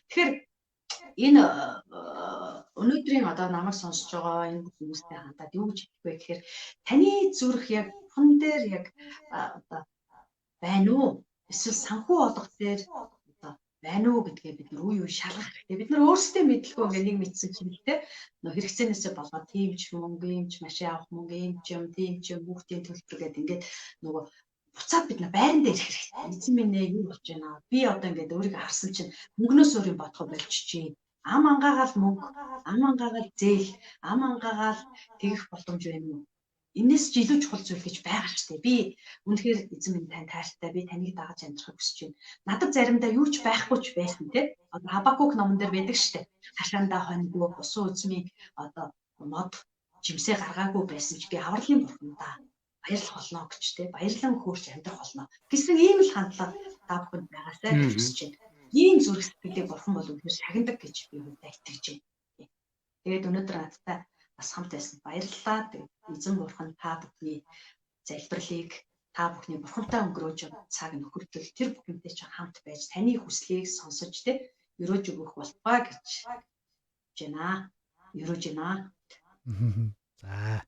Тэгэхээр энэ өнөөдрийн одоо намайг сонсож байгаа энэ хүмүүстэй хандаад юу гэж хэлэх вэ гэхээр таны зүрх яг бурхан дээр яг одоо байна уу? Эсвэл санхүү олго дээр одоо байна уу гэдгээ бид нар үе үе шалгах хэрэгтэй. Бид нар өөрсдөө мэдлгүй ингээ нэг мэдсэн чинь л те нөө хэрэгцээнээсээ болоод тийм ч мөнгө, ийм ч машин авах мөнгө, ийм ч юм, тийм ч юм, хүүхдийн төлбөр гэдэг ингээд нөгөө буцаад бид нар байран дээр ирэх хэрэгтэй. Эзэн минь ээ, юу болж байна? Би одоо ингээд өөрийгөө харсан чинь мөнгнөөс өөр юм бодохоо болчихжээ. Ам ангаагаал мөнгө, ам ангаагаал зээл, ам ангаагаал тэгэх боломж байна уу? Энэс ч илүү чухал зүйл гэж байгаа ч тийм. Би үнэхээр эзэн минь тань тайртай, би таныг дагаж амьдрахыг хүсэж байна. Надад заримдаа юу ч байхгүй ч байсан тийм. Одоо Хабакук номон дээр байдаг шүү дээ. Хашаандаа хоньгүй, усан үзмийн одоо мод жимсээ гаргаагүй байсан ч би авралын бурхандаа баярлах болно гэж те, баярлан хөөрч амьдрах болно гэсэн ийм л хандлага та бүхэнд байгаасай гэж хүсэж байна. Ийм зүрх сэтгэлийг бурхан бол үнэхээр шагнадаг гэж би хувьдаа итгэж байна. Тэгээд өнөөдөр надтай бас хамт байсан баярлалаа. Тэгээд эзэн бурхан та бүхний залбирлыг, та бүхний бурхантай өнгөрөөж цаг нөхөртөл тэр бүхэнтэй ч хамт байж таны хүслийг сонсож те өрөөж өгөх болтугай гэж байна. Өрөөж байна. За,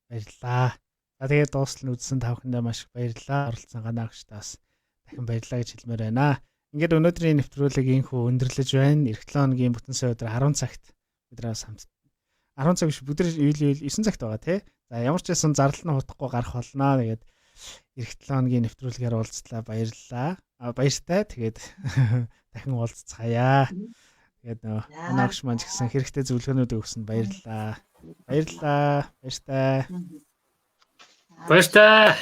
баярлалаа. За, тэгээд дуустал нь үзсэн та бүхэндээ маш их баярлалаа. Оролцсон ганаа агштаас дахин баярлалаа гэж хэлмээр байна. Ингээд өнөөдрийн нэвтрүүлэг инхүү өндөрлөж байна. Ирэх 7 хоногийн бүтэн сайн өдөр 10 цагт биднээс хамт 10 цаг биш, бүгд үйл 9 цагт байгаа тий. За, ямар ч байсан зарлал нь хутахгүй гарах болно. Тэгээд ирэх 7 хоногийн нэвтрүүлгээр уулзлаа. Баярлалаа. А баяртай. Тэгээд дахин уулзцаая. Тэгээд нөө манай агш маань ч гэсэн хэрэгтэй зөвлөгөөнүүд өгсөн баярлалаа. Баярлалаа. Баяртай. Баяртай.